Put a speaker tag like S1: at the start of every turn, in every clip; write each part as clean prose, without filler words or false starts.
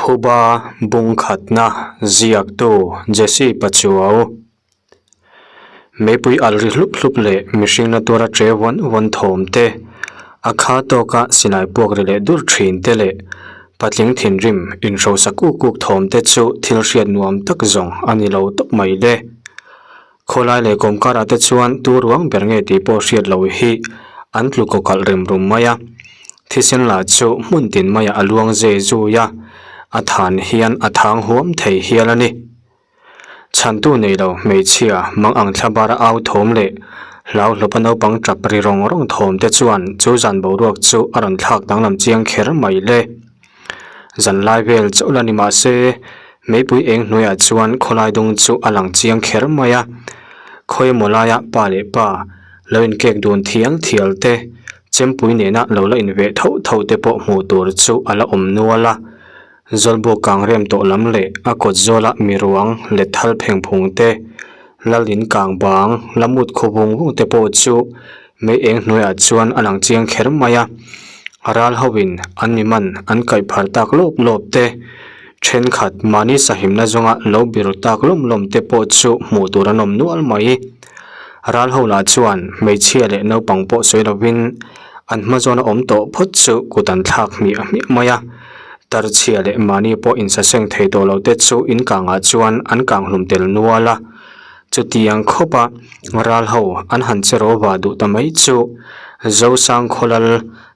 S1: Phuba bungkhatna ziaktu Jesse Pachuau. Meipui alh ri hlup hlup leh mihring na tuara che vawn vawn thawm te, a kha tawka silai puak ri leh dur thin te leh patling thinrim inhrosa kuk kuk thawm te chu thil hriat nuam tak zawng a ni lo tawp mai le. Khawlai leh kawmkarah te chuan tu ruang ber nge tih pawh hriat loh hi an tlu kaw kalh rem rum mai a, thisen lah chu hmun tin maiah a luang zei zui a, a than hian a thang huam thei hial a ni. Chhantu nei lo hmeichhia mang ang thla bara au thawm leh hlau hlawpa naupang tap ri rawng rawng thawm te chuan chu zan boruak chu a rawn thlak danglam chiang kher mai le. Zan lai vel chauh la ni mah se meipui eng hnuaiah chuan khawlai dung chu a lang chiang kher mai a, khawi emaw laia pa leh pa lo inkek dun thial thial te, chempui nena lo la inveh tho tho te pawh hmuh tur chu a la awm nual a. Zawlbuk kang rem tawh lam leh a kawt zawla mi ruang let thal pheng phung te, lalin kang bang la mut khaw vung vung te pawh chu mei eng hnuaiah chuan a lang chiang kher mai a. Ral hoin an mi man an kaih phar tak lawp lawp te, thenkhat mahni sahimna zawnga lo biru tak lawm lawm te pawh chu hmuh tur an awm nual mai. Ral ho lah chuan hmeichhia leh naupang pawh sawi lovin an hma zawna awm tawh phawt chu kut an thlak hmiah hmiah mai a. Tarchhia leh mahni pawh insaseng thei tawh lo te chu in kangah chuan an kang hlum tel nual a. Chutiang khawpa ral ho an han che ro va duh ta mai chu Zosang khawlal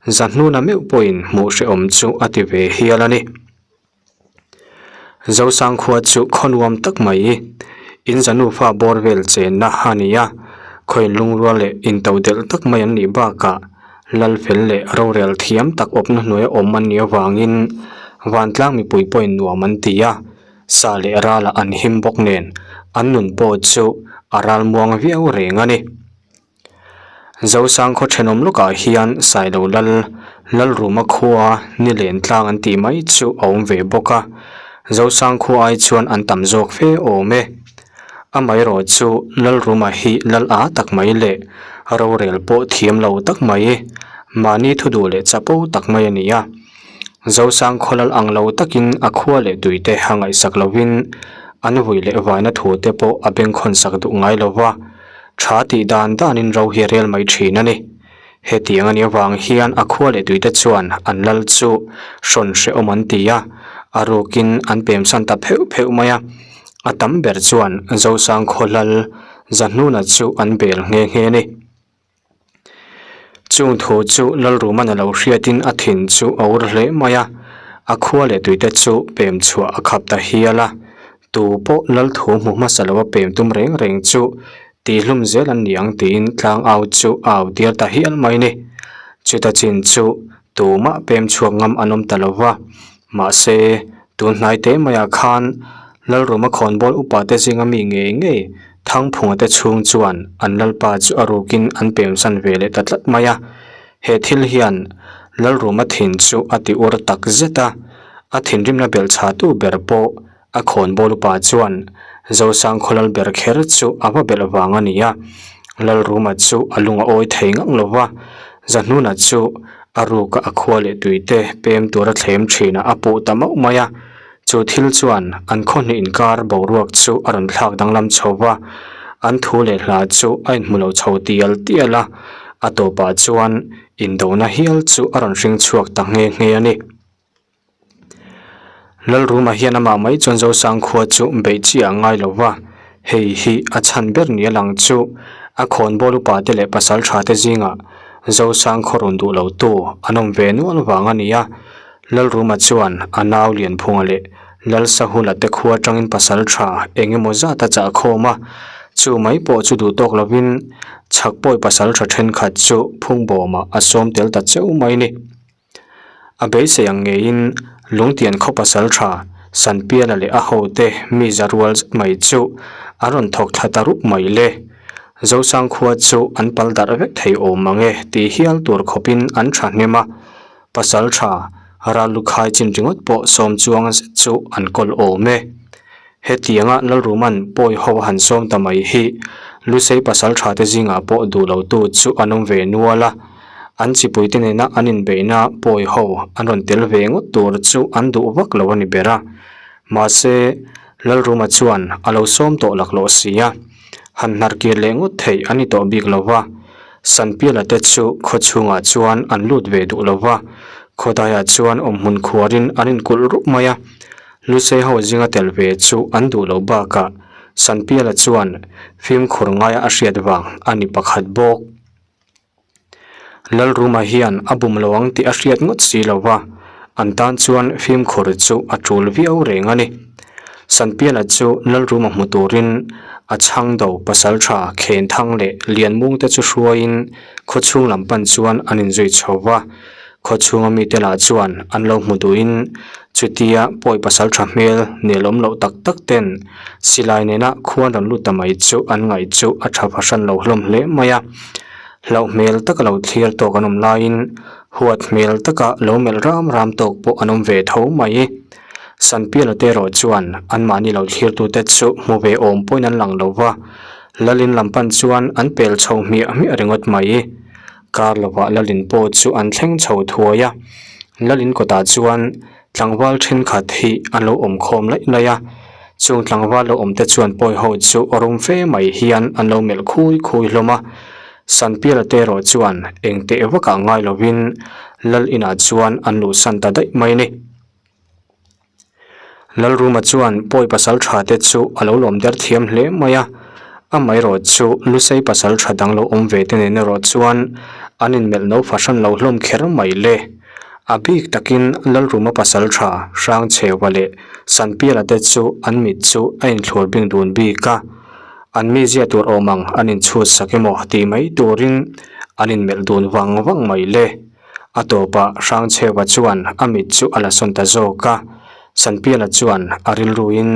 S1: Zahnuna meuh pawhin hmuh hrehawm chu a ti ve hial a ni. Zosang khua chu khaw nuam tak mai in Zanufa bawr vel chenna a ni a, khawiin lungrual leh intodelh tak mai an nih bakah Lalfel leh rorel thiam tak awpna hnuaia awm an nih avangin vantlang mipui pawhin nuam an ti a, sa leh ralah an him bawk nen an nun pawh chu a ral muang viau reng a ni. Zosang khaw thenawm lawkah hian Sailo Lal, Lalruma khua ni len tlang an tih mai chu a awm ve bawk a, Zosang khua ai chuan an tam zawk fe awm e. Amaherawh chu Lalruma hi lal a tak mai leh rorel pawh thiam lo tak mai, mahni thu duh leh chapo tak mai a ni a. Zosang khaw lal ang lo takin a khua leh tuite a ngaihsak lovin an vui leh vaina thu te pawh a bengkhawn sak duh ngai lo va, tha tih dan danin ro hi a rel mai thin a ni. Hetiang a nih avang hian a khua leh tuite chuan an lal chu hrawn hrehawm an ti a, a rukin an pemsan ta pheuh pheuh mai a. A tam ber chuan Zosang khaw lal Zahnuna chu an bel nghe nghe a ni. Chung thu chu Lalruman a lo hriatin a thin chu a ur hle mai a, a khua leh tuite chu pem chhuah a khap ta hial a. Tu pawh lal thu hmu hmasa lo a pem tum reng reng chu Tihlum zel an ni ang tiin tlang au chu a au tir ta hial mai ni. Chuta chin chu tumah pem chhuak ngam an awm ta lo va. Mahse, tun hnai te maiah khan Lalruma khawnbawl upa te zinga mi ngei ngei Thangphunga te chhung chuan an lalpa chu a rukin an pemsan ve leh ta tlat mai a. He thil hian Lalruma thin chu a ti ur tak zet a, a thinrimna belhchhahtu ber pawh A khawnbawl upa chuan Zosang khawlal ber kher chu a va belh vang a ni a, Lalruma chu a lung a awi thei ngang lo va, Zahnuna chu a ruka a khua leh tuite pem tura thlem thinah a puh ta mauh mai a, chu thil chuan an khaw hnih inkar boruak chu a rawn thlak danglam chho va, an thu leh hla chu a inhmu lo chho tial tial a, a tawpah chuan indona hial chu a rawn hring chhuak ta nghe nghe a ni. Lalruma hian amah mai chuan Zosang khua chu beih chi a ngai lo va, hei hi a chhan ber ni a lang chu a khawnbawl upa te leh pasal tha te zingah Zosang khaw rawn duh lo tu an awm ve nual vang a ni a. Lalruma chuan a nau Lianphunga leh Lalsahula te khua atangin pasal tha eng emaw zat a chah khawm a, chu mai pawh chu duh tawk lovin chhakpawi pasal tha thenkhat chu phungbawmah a sawm tel ta cheu mai ni. A beisei ang ngeiin Lungtian khaw pasal tha Sanpiala leh a hote mi za rual zet mai chu an rawn thawk thla ta rup mai le. Zosang khua chu an pal darh vek thei awm ang e tih hial tur khawpin an tha hnem a, pasal tha ral lukhai chin ringawt pawh sawm chuang zet chu an kawl awm e. Hetianga Lalruman pawi ho a han sawm ta mai hi Lusei pasal tha te zingah pawh duh lo tu chu an awm ve nual a. An chipuite nena an inbeihna pawi ho an rawn tel ve ngawt tur chu an duh vak lo a ni ber a. Mahse, Lalruma chuan a lo sawm tawh laklawh si a, han hnar kir leh ngawt theih a ni tawh bik lo va. Sanpiala te chu khaw chhungah chuan an lut ve duh lo va, khawdaiah chuan awmhmun khuarin an inkulh rup mai a. Lusei ho zinga tel ve chu an duh loh bakah Sanpiala chuan fimkhur ngaia a hriat vang a ni pakhat bawk. Lalruma hian a bum lo ang tih a hriat ngawt si lo va, an tan chuan fimkhur chu a tul viau reng a ni. Sanpiala chu Lalruma hmu turin a chhang do pasaltha Khenthang leh Lianmungte chu hruaiin khawchhung lam pan chuan an inzui chho va. Khawchhunga mite lah chuan an lo hmu duhin chutia pawi pasaltha hmel nelawm loh tak tak ten silai nena khuan rawn lut ta mai chu an ngaih chu a tha fahran lo hlawm hle mai a. Hlauh hmel taka lo thlir tawk an awm laiin huat hmel taka lo melh ram ram tawk pawh an awm ve tho mai. Sanpiala te erawh chuan anmahni lo thlirtute chu hmu ve awm pawhin an lang lo va, Lalin lam pan chuan an pel chho hmiah hmiah ringawt mai. Kar lovah Lalin pawh chu an thleng chho thuai a, Lalin kawtah chuan tlangval thenkhat hi an lo awm khawm laih laih a, chung tlangval lo awm te chuan pawi ho chu rum fe mai hian an lo melh khui khui hlawm a, Sanpiala te erawh chuan eng teh vakah ngai lovin Lal inah chuan an luhsan ta daih mai a ni. Lalruma chuan pawi pasal tha te chu a lo lawm der thiam hle mai a, amaherawh chu Lusei pasal tha dang lo awm ve te nen erawh chuan an inmelh no fahran lo hlawm kher mai le. A bik takin Lalruma pasal tha Hrangchheua leh Sanpiala te chu an mit chu a inthlur bing dun bik a, an mizia tur awm ang an inchhut sak emaw tih mai turin an inmelh dun vang vang mai le. A tawpah Hrangchheua chuan a mit chu a la sawn ta zawk a, Sanpiala chuan a rilruin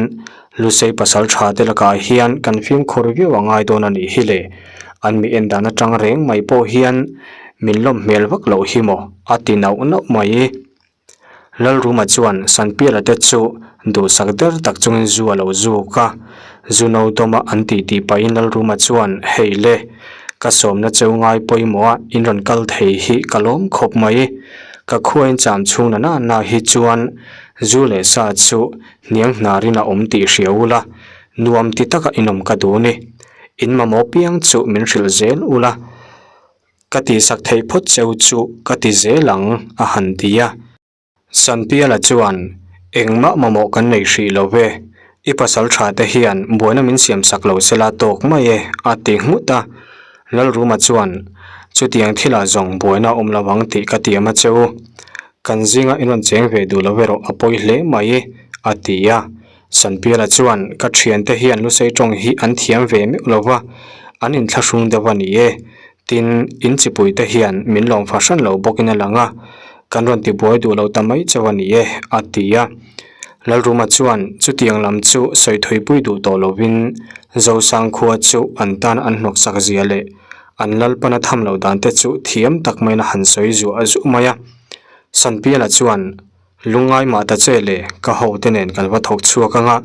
S1: Lusei pasal tha te lakah hian kan fimkhur viau a ngai dawn a nih hi le, an mi en dan atang reng mai pawh hian min lawm hmel vak loh hi maw a ti nauh nauh mai. Lalruma chuan Sanpiala te chu duhsak der tak chungin zu a lo zuk a, zu no dawma an tih tih pahin Lalruma chuan hei le, ka sawmna cheu ngai pawimawh a in rawn kal thei hi ka lawm khawp mai, ka khuain cham chhung na na hi chuan zu leh sa chu hniang hnarin a awm tih hria ula, nuam ti taka inawm ka duh ni, in mamawh piang chu min hrilh zel ula. Ka tihsak theih phawt cheu chu ka ti zel ang, a han ti a. Sanpiala chuan, Engmah mamawh kan nei hrih lo ve, i pasal tha te hian buaina min siam sak lo sela tawk mai e, a ti nghut a. Lalruma chuan, Chutiang thilah zawng buaina a awm lo ang tih ka tiam a cheu. Kan zinga in rawn cheng ve duh lo erawh a pawi hle mai, a ti a. Sanpiala chuan, Ka thiante hian Lusei tawng hi an thiam ve meuh lo va, an inthlahrung deuh a ni e. Tin, in chipuite hian min lawm fahran lo bawkin a lang a, kan rawn tibuai duh lo ta mai chauh a ni e, a ti a. Lalruma chuan chutiang lam chu sawi thuipui duh tawh lovin Zosang khua chu an tan an hnawksak zia leh an lalpana tham loh dan te chu thiam tak maiin a han sawi zuah zuah mai a. Sanpiala chuan, Lungngai mah ta che le, ka hote nen kan va thawk chhuak ang a,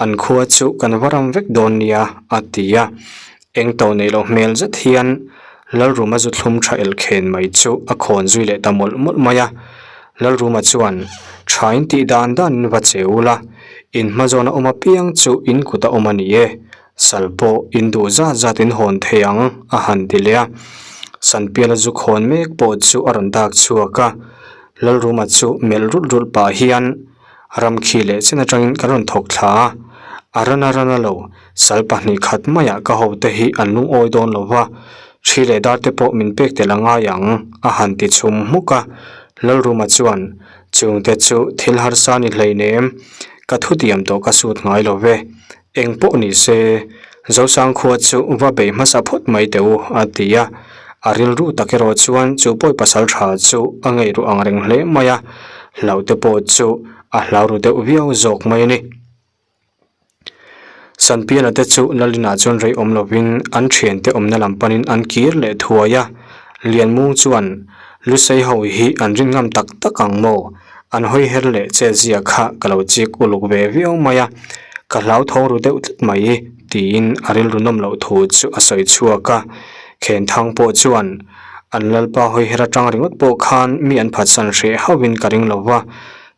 S1: an khua chu kan va ram vek dawn nia, a ti a. Eng to neih loh hmel zet hian Lalruma zu thlum tha elkhen mai chu a khawn zui leh ta mawlh mawlh mai a. Lalruma chuan, Thain tih dan danin va che ul a, in hma zawna awm apiang chu in kut a awm a ni e, sal pawh in duh zat zat in hawn thei ang, a han ti leh a. Sanpiala zu khawn mek pawh chu a rawn dak chhuak a. Lalruma chu melh rulh rulh pah hian ram khi leh chen atangin kan rawn thawk thla a, a rana rana lo sal pahnih khat maiah ka hote hi an lungawi dawn lo va, thi leh dar te pawh min pek tel a ngai ang a han ti chhum hmuk a. Lalruma chuan chungte chu thil harsa ni hleinem, ka thutiam tawh ka sut ngai lo ve, Eng pawh ni se, Zosang khua chu va bei hmasa phawt mai teh u, a ti a. A rilru tak erawh chuan chu pawi pasal tha chu a ngei ruh ang reng hle mai a, hlauhte pawh chu a hlau ru deuh viau zawk mai a ni. Sanpiala te chu Lalina chuan rei awm lovin an thiante awmna lam panin an kir leh thuai a. Lianmung chuan Lusei ho hi an rin ngam tak tak ang maw? An hawi her leh che zia kha ka lo chik uluk ve viau mai a, ka hlauthawng ru deuh tlat mai tiin a rilru nawm loh thu chu a sawi chhuak a. Khenthang pawh chuan. An lalpa hawi her atang ringawt pawh khan mi an phatsan hreh hauhin ka ring lo va,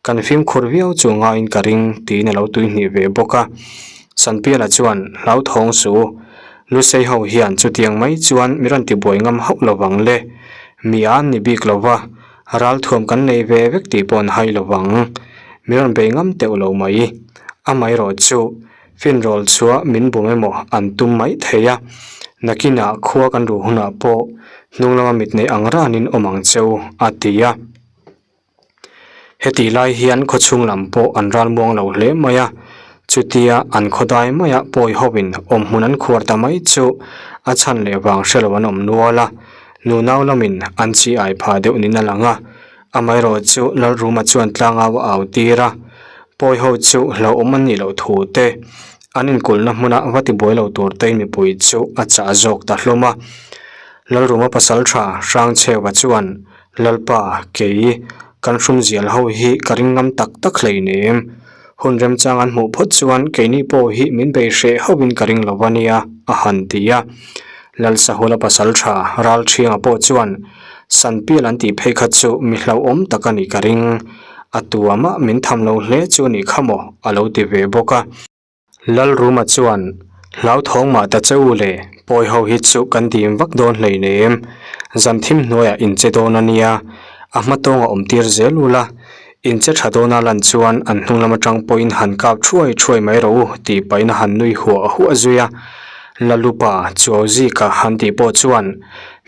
S1: kan fimkhur viau chu ngaiin ka ring tiin a lo tuihnih ve bawk a. Sanpiala chuan hlauthawng su, Lusei ho hian chutiang mai chuan mi rawn tibuai ngam hauh lo vang le, mi a an ni bik lo va, ralthuam kan nei ve vek tih pawh an hai lo vang, mi rawn bei ngam teuh lo mai. Amaherawh chu Finrawl chhuah min bum emaw an tum mai thei a, nakinah khua kan ruh hunah pawh hnung lama mit neih ang ranin awm ang che u, a ti a. Hetih lai hian khawchhung lam pawh an ral muang lo hle mai a, chutia an khawdai maia pawi hovin awmhmun an khuar ta mai chu a chhan leh vang hre lo an awm nual a, nunau lamin an chi ai pha deuh niin a lang a. Amaherawhchu Lalruma chuan tlangau a au tir a, pawi ho chu hlauhawm an nih loh thu te, an inkulhna hmuna va tibuai lo tur tein mipui chu a chah zawk ta hlawm a. Lalruma pasal tha Hrangchheuva chuan, Lalpa, kei, kan hrumzial ho hi ka ring ngam tak tak hleinem. Hun remchang an hmuh phawt chuan keini pawh hi min bei hreh hauhin ka ring lo a nia, a han ti a. Lalsahula pasal tha Ralthianga pawh chuan, Sanpial an tih phei kha chu mi hlauhawm tak a nih ka ring. A tua mah min tham lo hle chu a nih kha maw? a lo ti ve bawk a. Lalruma chuan, Hlauthawng mah ta che u le, pawi ho hi chu kan dim vak dawn hleinem. Zan thim hnuaiah in che dawn a nia, a hma tawnga awm tir zel u la. In che tha dawna lan chuan an hnung lam atang pawhin han kap thuai thuai mai rawh u tih pahin a han nui huah huah zui a. Lalupa Chuauzika han tih pawh chuan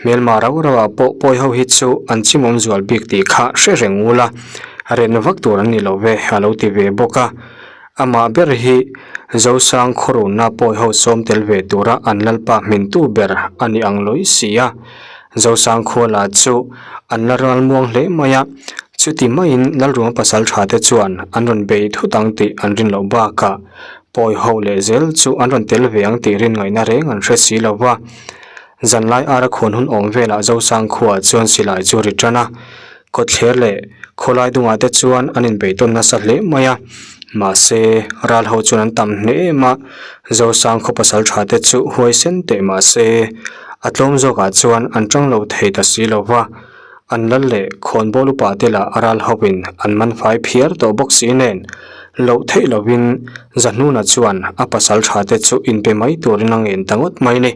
S1: hmelma rau rau ah pawh pawi ho hi chu an chimawm zual bik tih kha hre reng ul a, ren vak tur an ni lo ve a lo ti ve bawk a. Amah ber hi Zosang khawrunna pawi ho sawm tel ve tura an lalpa hmintu ber a ni ang lawi si a. Zosang khuala chu an la ralmuang hle mai a, chuti maiin Lalruang pasal tha te chuan an rawn bei thut ang tih an rin loh bakah pawi ho leh zel chu an rawn tel ve ang tih rin ngaihna reng an hre si lo va. Zanlai ara khuan hun awm velah Zosang khuaah chuan silai chu ri tan a, Kawtthler leh khawlai dungah te chuan an inbeihtawn nasa hle mai a, mahse ral ho chuan an tam hle em a, Zosang khaw pasal tha te chu huaisen teh mahse a tlawm zawkah chuan an tang lo thei ta si lo va, an lal leh khawnbawl upa te lah ral hovin an man fai phiar tawh bawk si nen loh theih lovin Zahnuna chuan a pasal tha te chu inpe mai turin a ngen ta ngawt mai ni.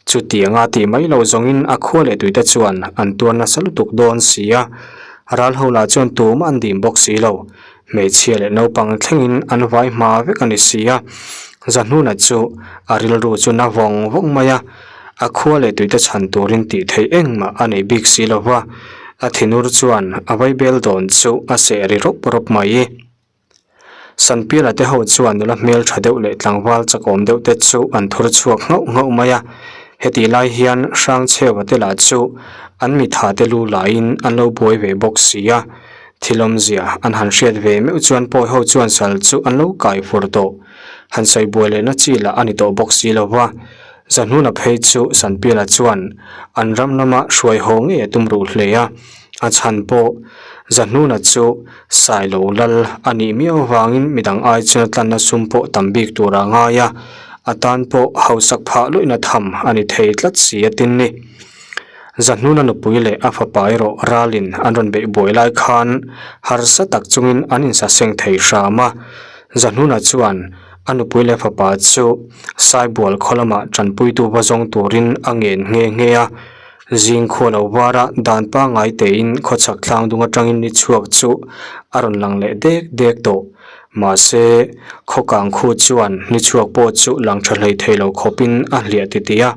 S1: Chutianga tih mai lo zawngin a khua leh tuite chuan an tuar nasa lutuk dawn si a, ral ho lah chuan tumah an dim bawk si lo. Hmeichhia leh naupang thlengin an vai hma vek a ni si a. Zahnuna chu a rilru chu na vawng vawng mai a, a khua leh tuite chhan turin tih theih engmah a nei bik si lo va, a thinur chuan a vaibel dawn chu a seh ri rawp rawp mai. Sanpiala te ho chuan nula hmel tha deuh leh tlangval chakawm deuh te chu an thur chhuak nghauh nghauh mai a, hetih lai hian Hrangchheua te lah chu an mitha te lu laiin an lo buai ve bawk si a, thil awmzia an han hriat ve meuh chuan pawi ho chuan sal chu an lo kai fur tawh. Han sawi buai lehna chi lah a ni tawh bawk si lo va, Zahnuna phei chu Sanpiala chuan an ram lama hruai haw ngei a tum ruh hle a, a chhan pawh Zahnuna chu Sailo lal a nih miau avangin midang ai chuan a tlanna sum pawh tam bik tur a ngai a, a tan pawh hausak phah luihna tham a ni thei tlat si a tin ni. Zahnuna nupui leh a fapa erawh ralin an rawn beih buai lai khan harsa tak chungin an insaseng thei hram a, Zahnuna chuan a nupui leh fapa chu Saibual khaw lamah tanpuitu va zawng turin a ngen nghe nghe a. Zing khua lo vara dan pangngai tein khawchhak tlang dung atangin ni chhuak chu a rawn lang leh dek dek tawh. Mahse, khaw kang khu chuan ni chhuak pawh chu lang tha hlei thei lo khawpin a hliah titih a.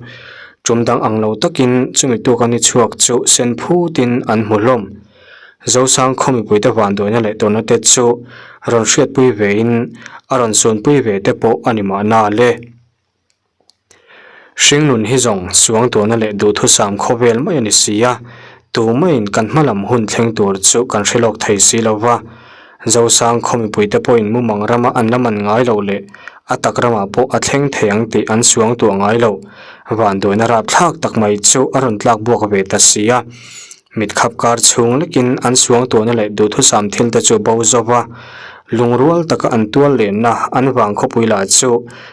S1: Tum dang ang lo takin chumi tuka ni chhuak chu sen phutin an hmu hlawm. Zosang khaw mipuite vanduaina leh tawrhna te chu rawn hriatpui vein a rawn sunpui ve te pawh a ni mahna le. Hringnun hi zawng suangtuahna leh duhthusam khawvel mai a ni si a, tumaiin kan hma lam hun thleng tur chu kan hre lawk thei si lo va. Zosang khaw mipuite pawhin mumang rama an la man ngai lo leh a tak ramah pawh a thleng thei ang tih an suangtuah ngai lo. Vanduaina rapthlak tak mai chu a rawn tlak buak ve ta si a. Mitkhap kar chhung lekin an suangtuahna leh duhthusam thil te chu bo zo va, lungrual taka an tual lenna an vang khawpui lah chu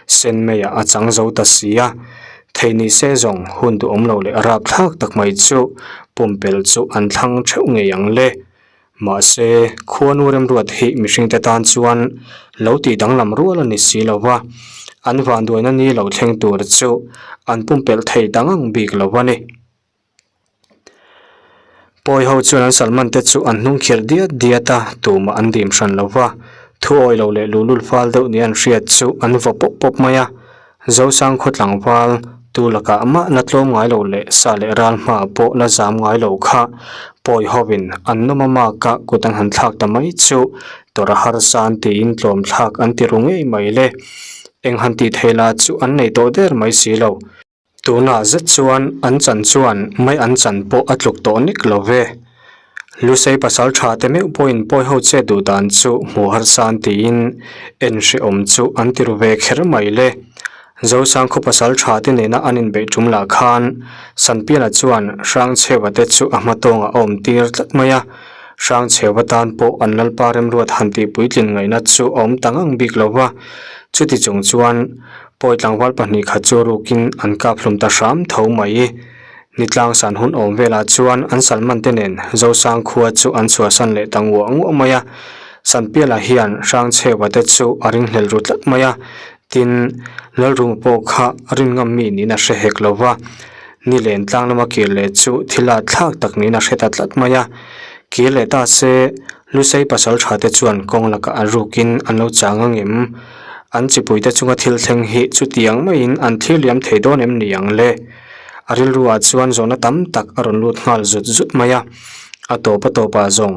S1: sen meiah a chang zo ta si a. Thei ni se zawng hun duhawm lo leh rapthlak tak mai chu pumpelh chu an thlang theuh ngei ang le. Mahse, khuanu remruat hi mihringte tan chuan lo tih danglam rual a ni si lo va, an vanduaina ni lo thleng tur chu an pumpelh thei dang ang bik lo a ni. Pawi ho chuan an Salman te chu an hnung khirh diat diat a, tumah an dim hran lo va, thu awi lo leh luhlul fal deuh ni an hriat chu an vaw pawp pawp mai a. Zosang khaw tlangval tu lakah mah la tlawm ngai lo leh sa leh ral hmaah pawh la zam ngai lo kha pawi hovin an nawm a maka kut an han thlak ta mai chu tawrh a harsa an tiin tlawm thlak an ti ru ngei mai le. Eng han tih theih lah chu an nei tawh der mai si lo. Tunah zet chuan an chan chuan mai an chan pawh a tluk tawh nek lo ve. Lusei pasal tha te meuh pawhin pawi ho chet duh dan chu hmuh harsa an tiin en hrehawm chu an ti ru ve kher mai le. Zosang khaw pasal tha te nena an inbeih tum lah khan Sanpiala chuan Hrangchheua te chu a hma tawngah a awm tir tlat mai a, Hrangchheua tan pawh an Lalpa remruat han tih puitlin ngaihna chu a awm ta ngang bik lo va, chuti chung chuan pawi tlangval pahnih khat chu rukin an kap hlum ta hram tho mai. Ni tlangsan hun awm velah chuan an Salman te nen Zosang khua chu an chhuahsan leh ta nguah nguah mai a. Sanpiala hian Hrangchheua te chu a ringhlel ru tlat mai a, tin, Lalruma pawh kha rin ngam mi niin a hre hek lo va. Ni len tlang lama kir leh chu thil a thlak tak niin a hre ta tlat mai a. Kir leh ta se, Lusei pasal tha te chuan kawng lakah an rukin an lo chang ang em? An chipuite chunga thil thleng hi chutiang maiin an thlir liam thei dawn em ni ang le? A rilruah chuan zawhna tam tak a rawn lut nghal zut zut mai a, a tawp a tawpah zawng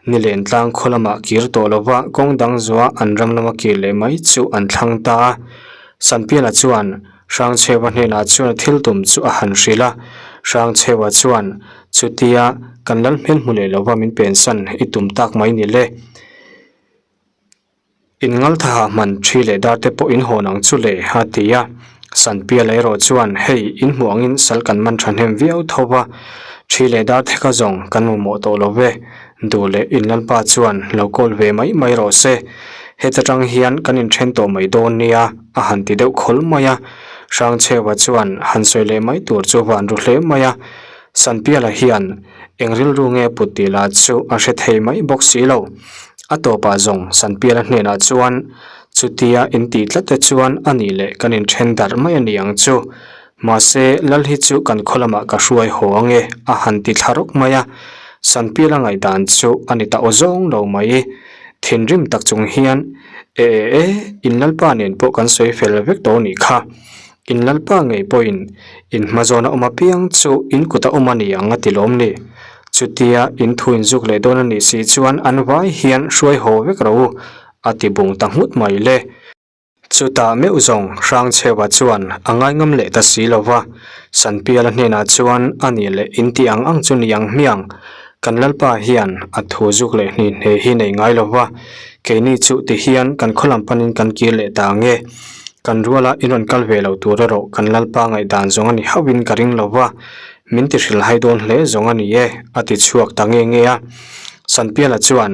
S1: nilen tlang khaw lamah kir tawh lova kawng dang zuah an ram lama kir leh mai chu an thlang ta a. Sanpiala chuan Hrangchheua hnenah chuan a thil tum chu a han hrilh a, Hrangchheua chuan chutia kan lal hmel hmu leh lova min pensan i tum tak mai ni le. In ngalthaha hman thi leh dar te pawh in hawn ang chu le, a ti a. Sanpiala erawh chuan, Hei, in hmuh angin sal kan man thahnem viau tho va, thi leh dar theka zawng kan mamawh tawh lo ve. Duh leh in lalpa chuan lo kawl ve mai mai rawh se. Heta tang hian kan inthen tawh mai dawn nia, a han ti deuh khawl mai a. Hrangchheua chuan han sawi leh mai tur chu van ru hle mai a. Sanpiala hian eng rilru nge put tih lah chu a hre thei mai bawk si lo. A tawpah zawng Sanpiala hnenah chuan chutia in tih tlat te chuan a nih leh kan inthen darh mai a ni ang chu. Mahse, Lal hi chu kan khaw lamah ka hruai haw ang e a han ti thla rawk mai a. Sanpiala ngaihdan chu a ni ta aw zawng lo mai. Thinrim tak chung hian, E e e, in Lalpa nen pawh kan sawi fel vek tawh nih kha. In Lalpa ngei pawhin in hmazawna awm apiang chu in kuta awm a ni ang a ti lawm ni. Chutia in thu inzuk leh dawn a nih si chuan an vai hian hruai haw vek ro u, a ti bung ta nghut mai le. Chutah meuh zawng Hrangchheua chuan a ngaingam leh ta si lo va, Sanpiala hnenah chuan a nih leh in tih ang ang chu ni ang hmiang, kan Lalpa hian a thu zuk leh hni hne hi nei ngai lo va, keini chu ti hian kan khaw lam panin kan kir leh ta ang e. Kan ruala in rawn kal ve lo tur erawh kan Lalpa ngaihdan zawng a ni hauhin ka ring lo va, min ti hrilhai dawn hle zawng a ni e, a ti chhuak ta nge nge a. Sanpiala chuan,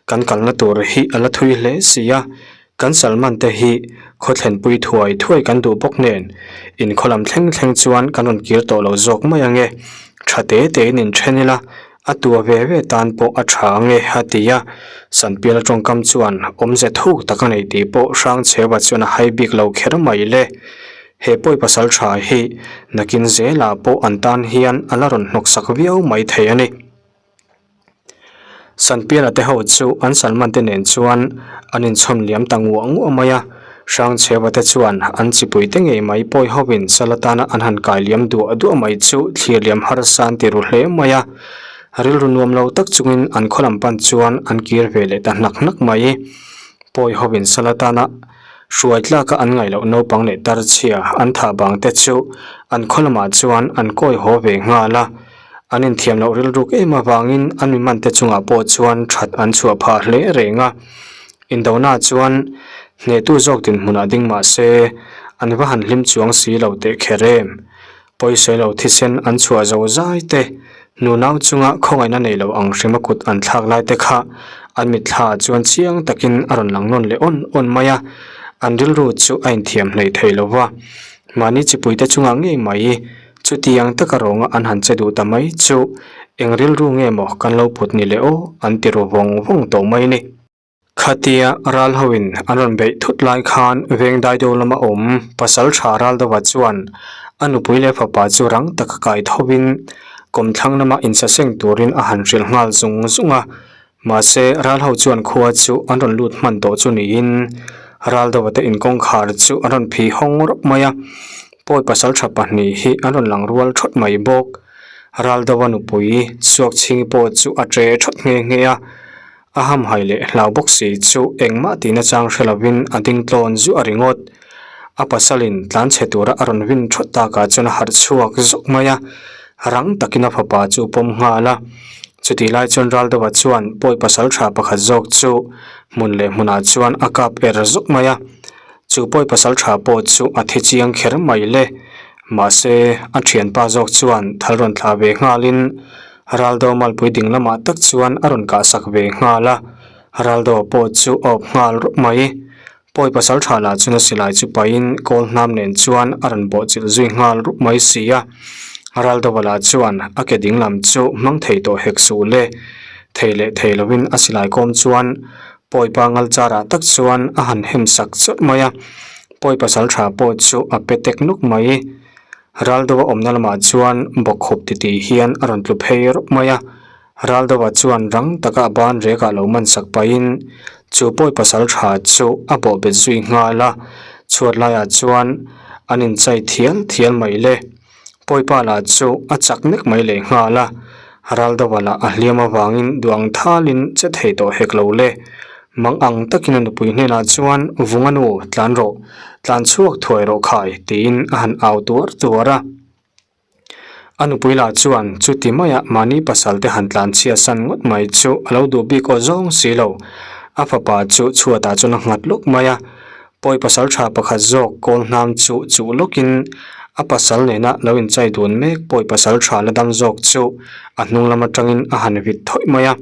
S1: Kan kalna tur hi a la thui hle si a, kan Salman te hi khaw thlenpui thuai thuai kan duh bawk nen, in khaw lam thleng thleng chuan kan rawn kir tawh lo zawk mai ang e, tha te tein inthen ila, A tua ve ve tan pawh a tha ang e, a ti a. Sanpiala tawngkam chuan awmze thuk tak a nei tih pawh Hrangchheua chuan a hai bik lo kher mai le. He pawi pasal tha hi nakin zelah pawh an tan hian a la rawn hnawksak viau mai thei a ni. Sanpiala te ho chu an Salman te nen chuan an inchhawn liam ta nguah nguah mai a. Hrangchheua te chuan an chipui te ngei mai pawi hovin sal atana an han kai liam duah duah mai chu thlir liam harsa an ti ru hle mai a. Rilru nuam lo tak chungin an khaw lam pan chuan an kir ve leh ta hnak hnak mai. Pawi hovin sal atana hruai tlaka an ngaih loh naupang leh tarchhia an thah bang te chu an khaw lamah chuan an kawi haw ve nghal a. An inthiam loh rilruk em avangin an mi man te chungah pawh chuan that an chhuah phah hle reng a. Indona chuan hnehtu zawk dinhmunah ding mah se, an va han hlim chuang si lo teh kher em? Pawisawi lo thisen an chhuah zo zai te, nunau chunga khawngaihna nei lo ang hrima kut an thlak lai te kha an mitthla chuan chiang takin a rawn lang nawn leh awn awn mai a, an rilru chu a inthiam hleih thei lo va. Mahni chipuite chungah ngei mai chutiang taka rawnga an han che duh ta mai chu eng rilru nge maw kan lo put ni le aw an ti ru vawng vawng tawh mai a ni. Khatia ral hoin an rawn beih thut lai khan veng daido lama awm pasal tha Raldova chuan a nupui leh fapa chu rang taka kai thovin kawmthlang lama insaseng turin a han hrilh nghal zung zung a. Mahse ral ho chuan khua chu an rawn lut hman tawh chu niin Raldova te inkawngkhar chu an rawn phih hawng rawp mai a, pawi pasal tha pahnih hi an rawn lang rual thawt mai bawk. Raldova nupui Suakchhingi pawh chu a che thawt nghe nghe a. A hamhai leh hlau bawk si chu engmah tihna chang hre lovin a ding tlawn zuah ringawt. A pasalin tlan chhe tura a rawn vin thawt takah chuan a harh chhuak zawk mai a, rang takin a fapa chu pawm nghal a. Chutih lai chuan Raldova chuan pawi pasal tha pakhat zawk chu hmun leh hmunah chuan a kap er zawk mai a. Chu pawi pasal tha pawh chu a thi chiang kher mai le. Mahse, a thianpa zawk chuan thal rawn thlah ve nghalin Raldo malpui ding lamah tak chuan a rawn kahsak ve nghal a, Raldo pawh chu a awp nghal rawp mai. Pawi pasal tha lah chuan a silai chu pahin kawl hnam nen chuan a rawn bawhchilh zui nghal rup mai si a. Raldo-a lah chuan a ke ding lam chu hmang thei tawh hek suh le. Thei leh thei lovin a silai kawm chuan pawi pa ngal charah tak chuan a han hem sak chawt mai a, pawi pasal tha pawh chu a pe tek nuk mai. Raldova awmna lamah chuan bawkhup titih hian a rawn tlu phei rawp mai a, Raldova chuan rang taka a ban rekah lo man sak pahin chu pawi pasal tha chu a bawhbet zui nghal a, chhuat laiah chuan an inchai thial thial mai le. Pawipa lah chu a chak nek mai leh nghal a, Raldova lah a hliam avangin duang thalin che thei tawh hek lo le. Mang ang takin a nupui hnenah chuan Vunga nu tlan rawh, tlan chhuak thuai rawh khai tiin a han au tuar tuar a. A nupui lah chuan chuti maia mahni pasal te han tlan chhia san ngawt mai chu a lo duh bik aw zawng si lo. A fapa chu chhuatah chuan a nghat lawk mai a, pawi pasal tha pakhat zawk kawl hnam chu chuh lawkin a pasal nena lo inchai dun mek pawi pasal tha la dam zawk chu a hnung lam atangin a han vit thawih mai a.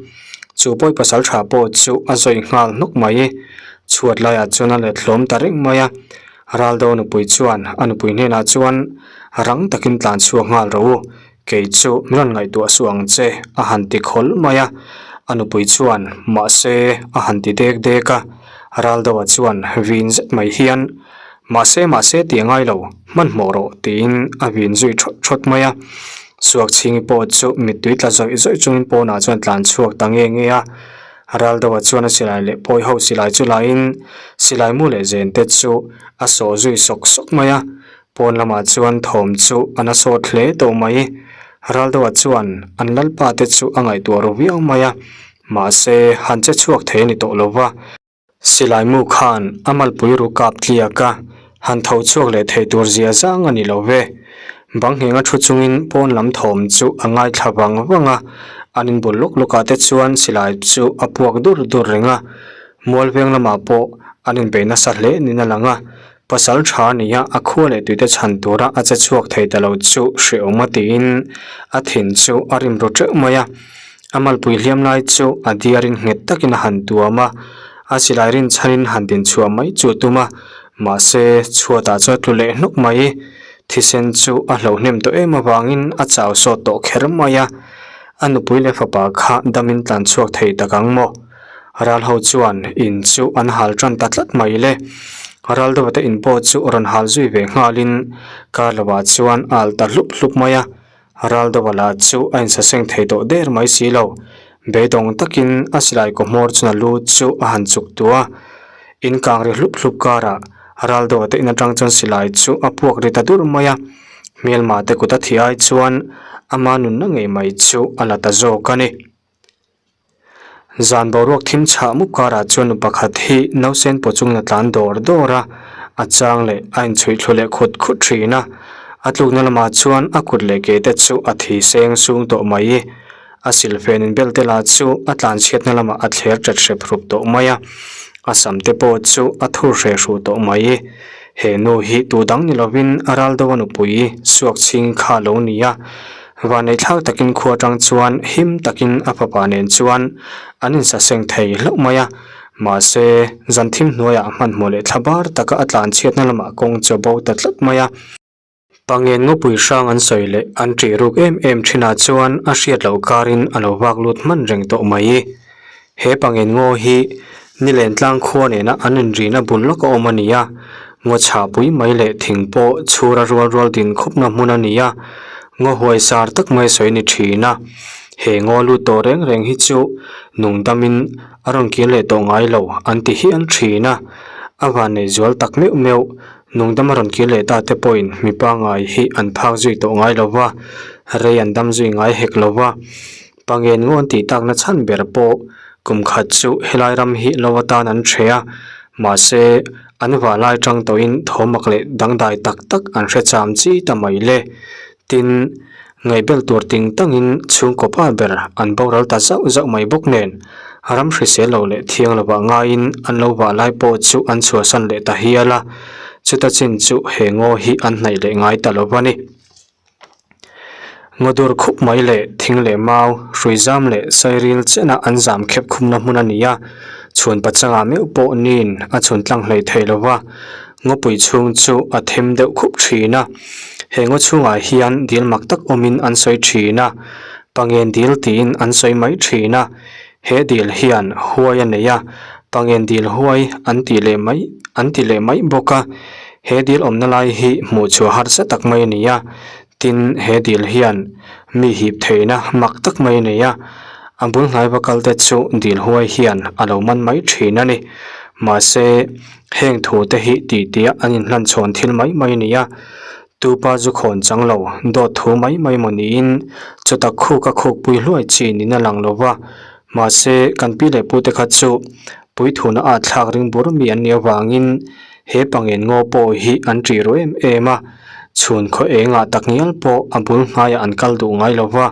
S1: Chu pawi pasal tha pawh chu a zawi nghal hnawk mai. Chhuat laiah chuan a let hlawm ta reng mai a. Raldo nupui chuan a nupui hnenah chuan rang takin tlan chhuak nghal rawh u, kei chu min rawn ngaihtuah suh ang che a han ti khawl mai a. A nupui chuan mahse a han ti dek dek a. Raldoa chuan vin zet mai hian Mahse mahse tih a ngai lo, hmanhmawh rawh tiin a vin zui thawt thawt mai a. Suakchhingi pawh chu mittui tla zawih zawih chungin pawnah chuan tlan chhuak ta nge nge a. Raldoa chuan a silai leh pawi ho silai chu lahin silai mu leh zen te chu a sawh zui sawk sawk mai a. Pawn lamah chuan thawm chu a na sawt hle tawh mai. Raldoa chuan an lalpa te chu a ngaihtuah ru viau mai a, mahse han che chhuak thei a ni tawh lo va. Silai mu khan a malpui ru kap tliak a, han tho chhuak leh thei tur zia zang a ni lo ve. Bang nghenga thu chungin pawn lam thawm chu a ngaithla vang vang a, an inbul lawk lawkah te chuan silai chu a puak dur dur reng a. Mual veng lamah pawh an inbei nasa hle niin a lang a, pasal tha nia a khua leh tuite chhan tura a che chhuak thei ta lo chu hrehawm a tiin a thin chu a rim ru teuh mai a. A malpui hliam lai chu a diarin nghet takin a han tuam a, a silai rinchhanin han dinchhuah mai chu a tum a, mahse chhuatah chuan a tlu leh hnawk mai. Thisen chu a hlohnem tawh em avangin a chau sawt tawh kher mai a, a nupui leh fapa kha damin tlan chhuak thei tak ang maw? Ral ho chuan in chu an hal tan ta tlat mai le. Ral deuhte in pawh chu rawn hal zui ve nghalin kar lovah chuan a al ta hlup hlup mai a. Raldova lah chu a insaseng thei tawh der mai si lo. Beidawng takin a silai kaw hmawr chuna lu chu a han chuk tuah a. In kang ri hlup hlup karah Raldova te in atang chuan silai chu a puak ri ta dur mai a. Hmelma te kut a thih ai chuan ama nunna ngei mai chu a la ta zawk a ni. Zan boruak thim chhah mup karah chuan nu pakhat hi nausen paw chungin a tlan dawr dawr a, a chang leh a inchhuih thlu leh khut khut thin a. A tlukna lamah chuan a kut leh ke te chu a thi seng sung tawh mai. A silfen inbel te lah chu a tlan chhiatna lamah a thler tat hrep hrup tawh mai a, a sam te pawh chu a thur hre hru tawh mai. He nu hi tu dang ni lovin a ral deuh a nupui suak chhing kha a lo ni a. Vanei thlak takin khua atang chuan him takin a fapa nen chuan an insaseng thei hlauh mai a, mahse zan thim hnuaiah hmanhmawh leh thla bar taka a tlan chhiatna lamah kawng chaw bo ta tlat mai a. Pangen ngawpui hrang an sawi leh an ṭih ruk em em ṭhinah chuan a hriat loh karin a lo vak lut hman reng tawh mai. He pangen ngaw hi Nilen tlang khua nena an inrina bul lawk a awm a ni a, ngaw chhahpui mai leh thing pawh chhura rual rual din khupna hmun a ni a, ngaw huai sar tak mai sawi a ni ṭhin a. He ngaw lut tawh reng reng hi chu nungdamin a rawn kir leh tawh ngai lo an ti hial ṭhin a, a vannei zual tak meuh meuh Nungdam a rawn kir leh ta te pawhin mi pangngai hi an phak zui tawh ngai lo va, rei an dam zui ngai hek lo va. Pangen ngawn tih takna chhan ber pawh kum khat chu helai ram hi lo atan an ṭhe a, mahse an vah lai ṭang tawhin thawmak leh dangdai tak tak an hre cham chi ta mai le. Tin, ngaihbel tur ting tangin chhungkaw pa ber an boral ta zauh zauh mai bawk nen, ram hrisel lo leh thiang lovah ngaiin an lo vah lai pawh chu an chhuahsan leh ta hial a, chuta chin chu he ngaw hi an hnaih leh ngai ta lo va ni. Ngaw dur khup mai leh thing leh mau, hrui zam leh sairil chenah an zam khep khumna hmun a ni a, chhun pachangah meuh pawh niin a chhun tlang hlei thei lo va. Ngawpui chhung chu a them deuh khup thin a, he ngaw chhungah hian dil mak tak awmin an sawi thin a, Pangen dil tiin an sawi mai thin a, he dil hian huai a nei a, Pangen dil huai an tih leh mai an ti leh mai bawk a, he dil awmna lai hi hmuh chhuah harsa tak mai a ni a, tin he dil hian mi hip theihna mak tak mai a nei a, a bul hnai va kal te chu dil huai hian a lo man mai thin a ni, mahse. Heng thu te hi tih tih a an inhlan chhawn thil mai mai a ni a, tupa zu khawn chang lo, dawt thu mai mai maw niin chuta khuk a khuk pui hluai chi niin a lang lo va, mahse kan pi leh pu te kha chu puithuna at thlak ring bur mi an nih avangin he pangen ngaw pawh hi an ṭih ru em em a, chhun khaw engah takngial pawh a bul hnaiah an kal duh ngai lo va,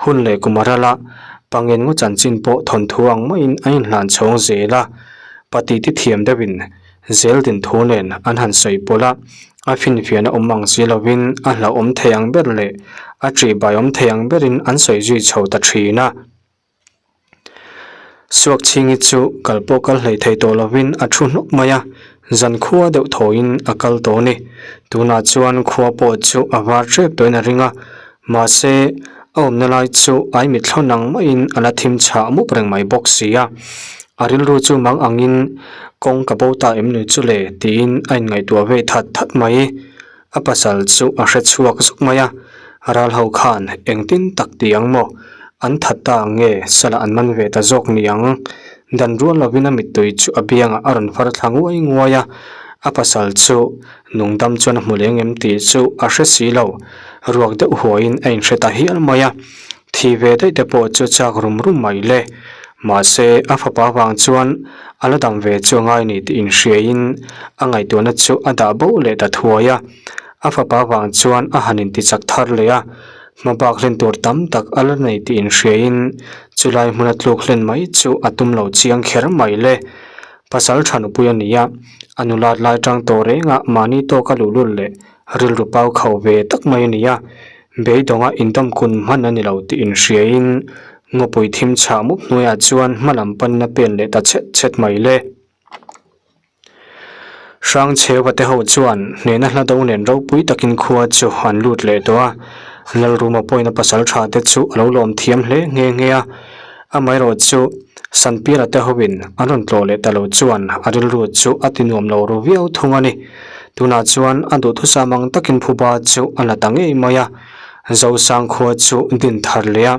S1: hun leh kum a ral a, pangen ngaw chanchin pawh thawnthu ang maiin an inhlan chhawng zel a. Pati ti thiam deuhin zel din thu nen an han sawi pawlh a, a finfiahna awm ang si lovin a hlauhawm thei ang ber leh a ṭihbai awm thei ang berin an sawi zui chho ta ṭhin a. Suakchhingi chu kal pawh kal hlei thei tawh lovin a thu hnawk mai a, zan khua deuh thawiin a kal tawh a ni. Tunah chuan khua pawh chu a var ṭep tawhin a ring a, mahse a awmna lai chu ai mitthla nang maiin a la thim chhah mup reng mai bawk si a. A rilru chu mang angin kawng ka bo ta em ni chu le tiin a inngaihtuah ve that that mai. A pasal chu a hre chhuak zuk mai a, ral ho khan engtin tak ti ang maw? An that ta ang nge sala an man ve ta zawk ni ang? Dan rual lovin a mittui chu a biangah a rawn far thla nguai nguai a, a pasal chu Nungdam chuan a hmu leng em tih chu a hre si lo, ruak deuh huaiin a inhre ta hial mai a, thi ve daih te pawh chu chak rum rum mai le. Mahse, a fapa vang chuan a la dam ve chu a ngai ni tih inhriaiin a ngaihtuahna chu a dah bo leh ta thuai a. A fapa vang chuan a han intichak thar leh a, hmabak hlen tur tam tak a la nei tih inhriaiin chulai hmuna tluk hlen mai chu a tum lo chiang kher mai le. Pasal tha nupui a ni a, a nulat lai tang tawh reng a mahni tawka luhlul leh rilru pau khauh ve tak mai a ni a, beidawnga indawm kun hman a ni lo tih inhriaiin ngawpui thim chhah mup hnuaiah chuan hma lam panin a pen leh ta chhet chhet mai le. Hrangchheua te ho chuan hnehna hla do nen ropui takin khua chu an lut leh tawh a, Lalruma pawhin a pasal tha te chu a lo lawm thiam hle nghe nghe a, Amaherawh chu Sanpira te hovin an rawn tlawh leh ta lo chuan a rilru chu a ti nuam lo ru viau thung a ni. Tunah chuan a duhthusam ang takin phuba chu a la ta ngei mai a, Zosang khua chu din thar leh a,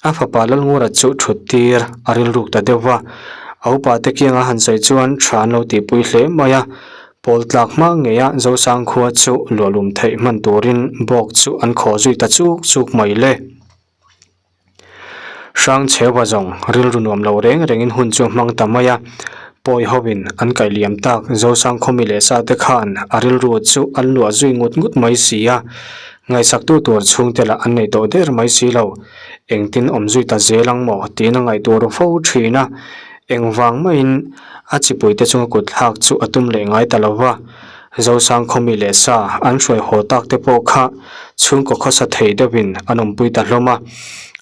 S1: a fapa Lalngura chu thut tir a rilruk ta deuh va. A upa te kianga han sawi chuan tha an lo tihpui hle mai a, pawl tlak hma ngeia Zosang khua chu luahlum theih hman turin bawk chu an khaw zui ta chuk chuk mai le. Hrangchheua zawng rilru nuam lo reng rengin hun chu a hmang ta mai a, pawi hovin an kaih liam tak Zosangkhawmi leh sa te khan a rilru chu an luah zui ngut ngut mai si a, ngaihsaktu tur chhungte lah an nei tawh der mai si lo, engtin awm zui ta zel ang maw tiin a ngaihtuah ru fo thin a, engvang maiin a chipuite chunga kut thlak chu a tum leh ngai ta lo va. Zosangkhawmi leh sa an hruai haw tak te pawh kha chhungkaw khawsa thei deuhin an awmpui ta hlawm a,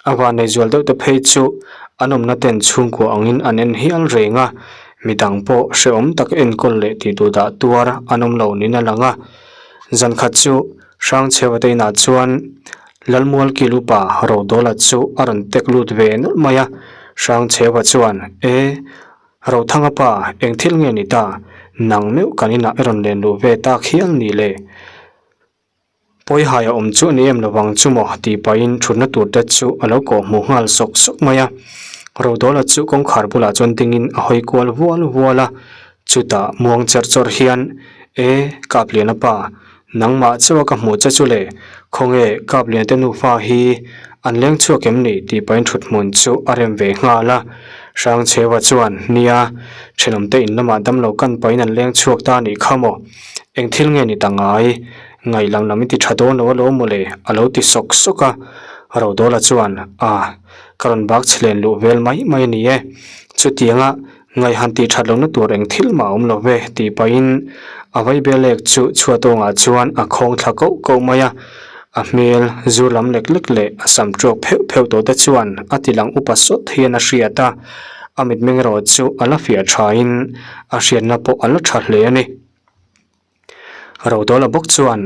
S1: a vannei zual deuh te phei chu an awmna ten chhungkua angin an en hial reng a, midang pawh hrehawm tak enkawl leh tih duh dah tuar an awm lo niin a lang a. Zan khat chu. Hrangchheua te inah chuan Lalmualkil upa Rodawla chu a rawn tek lut ve nawlh mai a. Hrangchheua chuan, E, Rothanga pa, eng thil nge ni ta? Nang meuh kan inah i rawn len luh ve tak hial ni le? Pawihai a awm chu a ni em lovang chu maw tih pahin thutna tur te chu a lo kawh hmuh nghal sawk sawk mai a. Rodawla chu kawngkhar bulah chuan dingin a hawi kual vual vual a, chutah muang cherh chawrh hian, E, Kapliana pa, nangmah chauha ka hmuh che chu le, khawnge Kapliana te nufa hi an leng chhuak em ni tih pahin thut hmun chu a rem ve nghal a. Hrangchheua chuan, Nia, thenawmte in lamah damlo kan pahin an leng chhuak ta a nih kha maw? Eng thil nge ni ta ngai? Ngaih lam lam i ti tha dawn lo alawm mawle, a lo ti sawk sawk a. Rodawla chuan, A, ka rawn bak chhe len luh vel mai mai a ni e. Chutianga ngaih han tih that lohna tur eng thil mah a awm lo ve, tih pahin a vaibelek chu chhuatawngah chuan a khawng thla koh koh mai a. A hmel zur lam lek lek leh a sam tawk pheuh pheuh tawh te chuan a ti lang upa sawt hian a hriat a. A mitmeng erawh chu a la fiah thain a hriatna pawh a la tha hle a ni. Rodawla bawk chuan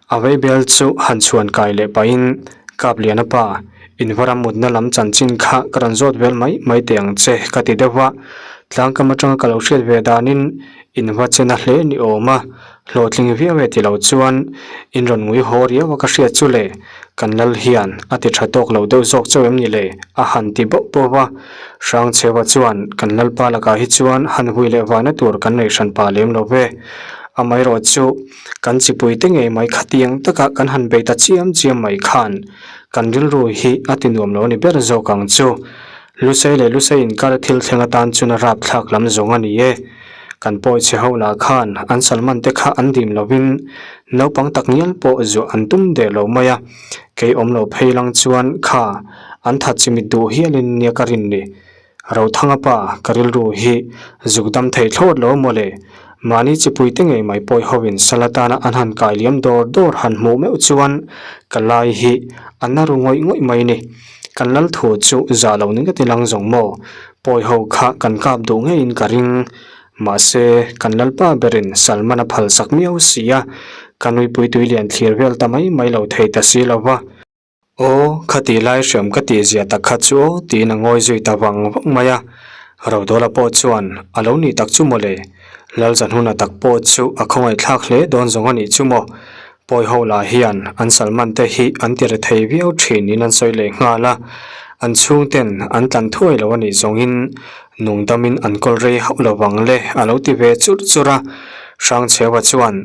S1: a vaibel chu han chhuan kai leh pahin Kapliana pa, invaram mutna lam chanchin kha ka rawn zawt vel mai mai teh ang che ka ti deuh va, tlangkam atanga ka lo hriat ve danin inva chena hle ni awm a, hlawhtling viau e ti lo chuan in rawn ngui haw riau a ka hriat chu le, kan lal hian a ti tha tawk lo deuh zawk chauh em ni le a han ti bauh bauh a, Hrangchheua chuan kan lalpa lakah hi chuan han hui leh vaina tur kan nei hran pah lem lo ve. Amaherawh chu kan chipui te ngei mai khatiang taka kan han bei ta chiam chiam mai khan kan rilru hi a ti nuam lo a ni ber zawk ang chu. Lusei leh Lusei inkar thil thleng atan chuan a rapthlak lam zawng a ni e. Kan pawi chhe ho lah khan an salman te kha an dim lovin naupang tak ngial pawh zuah an tum der lo mai a, kei awm lo phei lang chuan kha an that chimit duh hialin nia ka rin ni. Rothanga pa ka rilru hi zuk dam thei thlawt lo maw le, mahni chipui te ngei mai pawi hovin sal atana an han kai liam dawr dawr han hmuh meuh chuan ka lai hi a na ru ngawih ngawih mai ni. Kan lal thu chu zah lo ning ka ti lang zawng maw? Pawi ho kha kan kap duh ngeiin ka ring. Mahse, kan lalpa berin Salman a phal sak miau si a, ka nuipui tui lian thlir vel ta mai mai lo thei ta si lo va. Aw, khati lai hriam ka tih zia tak kha chu aw, tiin a ngawi zui ta vang vang mai a. Rodawla pawh chuan, A lo nih tak chu mawle, Lalzanhuna tak pawh chu a khawngaihthlak hle dawn zawng a nih chu maw. Pawi ho lah hian an Salman te hi an ti rethei viau thin in an sawi leh nghal a, an chhungten an tlan thuai lo a nih zawngin nungdamin an kawl rei hauh lo vang le a lo ti ve churh churh a. Hrangchheua chuan,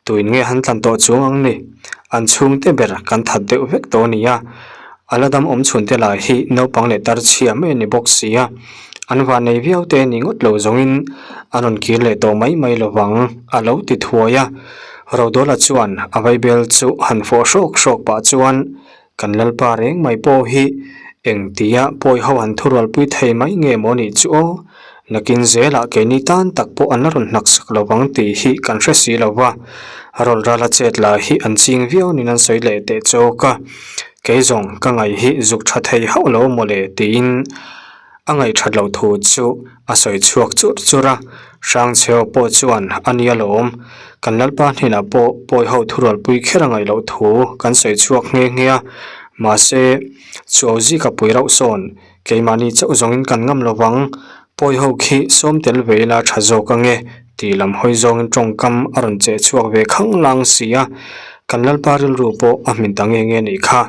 S1: Tuin nge han tlan tawh chuang ang ni? An chhungte ber kan that deuh vek tawh a ni a, a la dam awm chhunte lah hi naupang leh tar chhia mai a ni bawk si a, an vannei viau te ni ngawt lo zawngin an rawn kir leh tawh mai mai lo vang a lo ti thuai a. Rodawla chuan a vaibel chu han fawh hrawk hrawk pah chuan kan lalpa reng mai pawh hi eng tia pawi ho han thurualpui thei mai nge maw nih chu aw, nakin zelah keini tan tak pawh an la rawn hnak sak lo vang tih hi kan hre si lo va, rawl rala chet lah hi an ching viau niin an sawi leh teh chawk a, kei zawng ka ngaih hi zuk tha thei hauh lo mawle tiin A ngaihthat loh thu chu a sawi chhuak churh churh a, Hrangchheo pawh chuan a nia lawm, kan Lalpa hnenah pawh pawi ho thurualpui kher a ngaih loh thu kan sawi chhuak nghe nghe a, mahse, chuau zika pui rauh sawn keimahni chauh zawngin kan ngam lo vang, pawi ho khi sawm tel ve ila tha zawk ange tih lam hawi zawngin tawngkam a rawn cheh chhuak ve khanglang si a, kan Lalpa rilru pawh a hmin ta nge nge nih kha,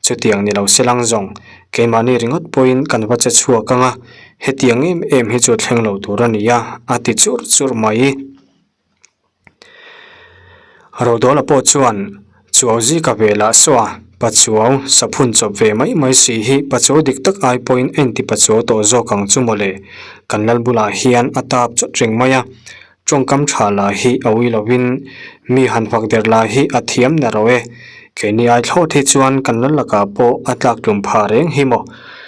S1: chutiang ni lo se lang zawng. Keimahni ringawt pawhin kan va che chhuak ang a, hetiang em em hi chu a thleng lo tur a ni a, a ti churh churh mai. Rodawla pawh chuan, Chuau zika ve lah saw a, Pachuau saphun chawp ve mai mai si hi Pachuau dik tak ai pawhin a inti Pachuau tawh zawk ang chu mawle, kan lal bulah hian a tap chawt reng mai a, Tawngkam tha lah hi a ui lovin mi han fak der lah hi a thiam na ro e. Keini ai thlawt hi chuan kan lal lakah pawh a tlak tlum pha reng hi maw.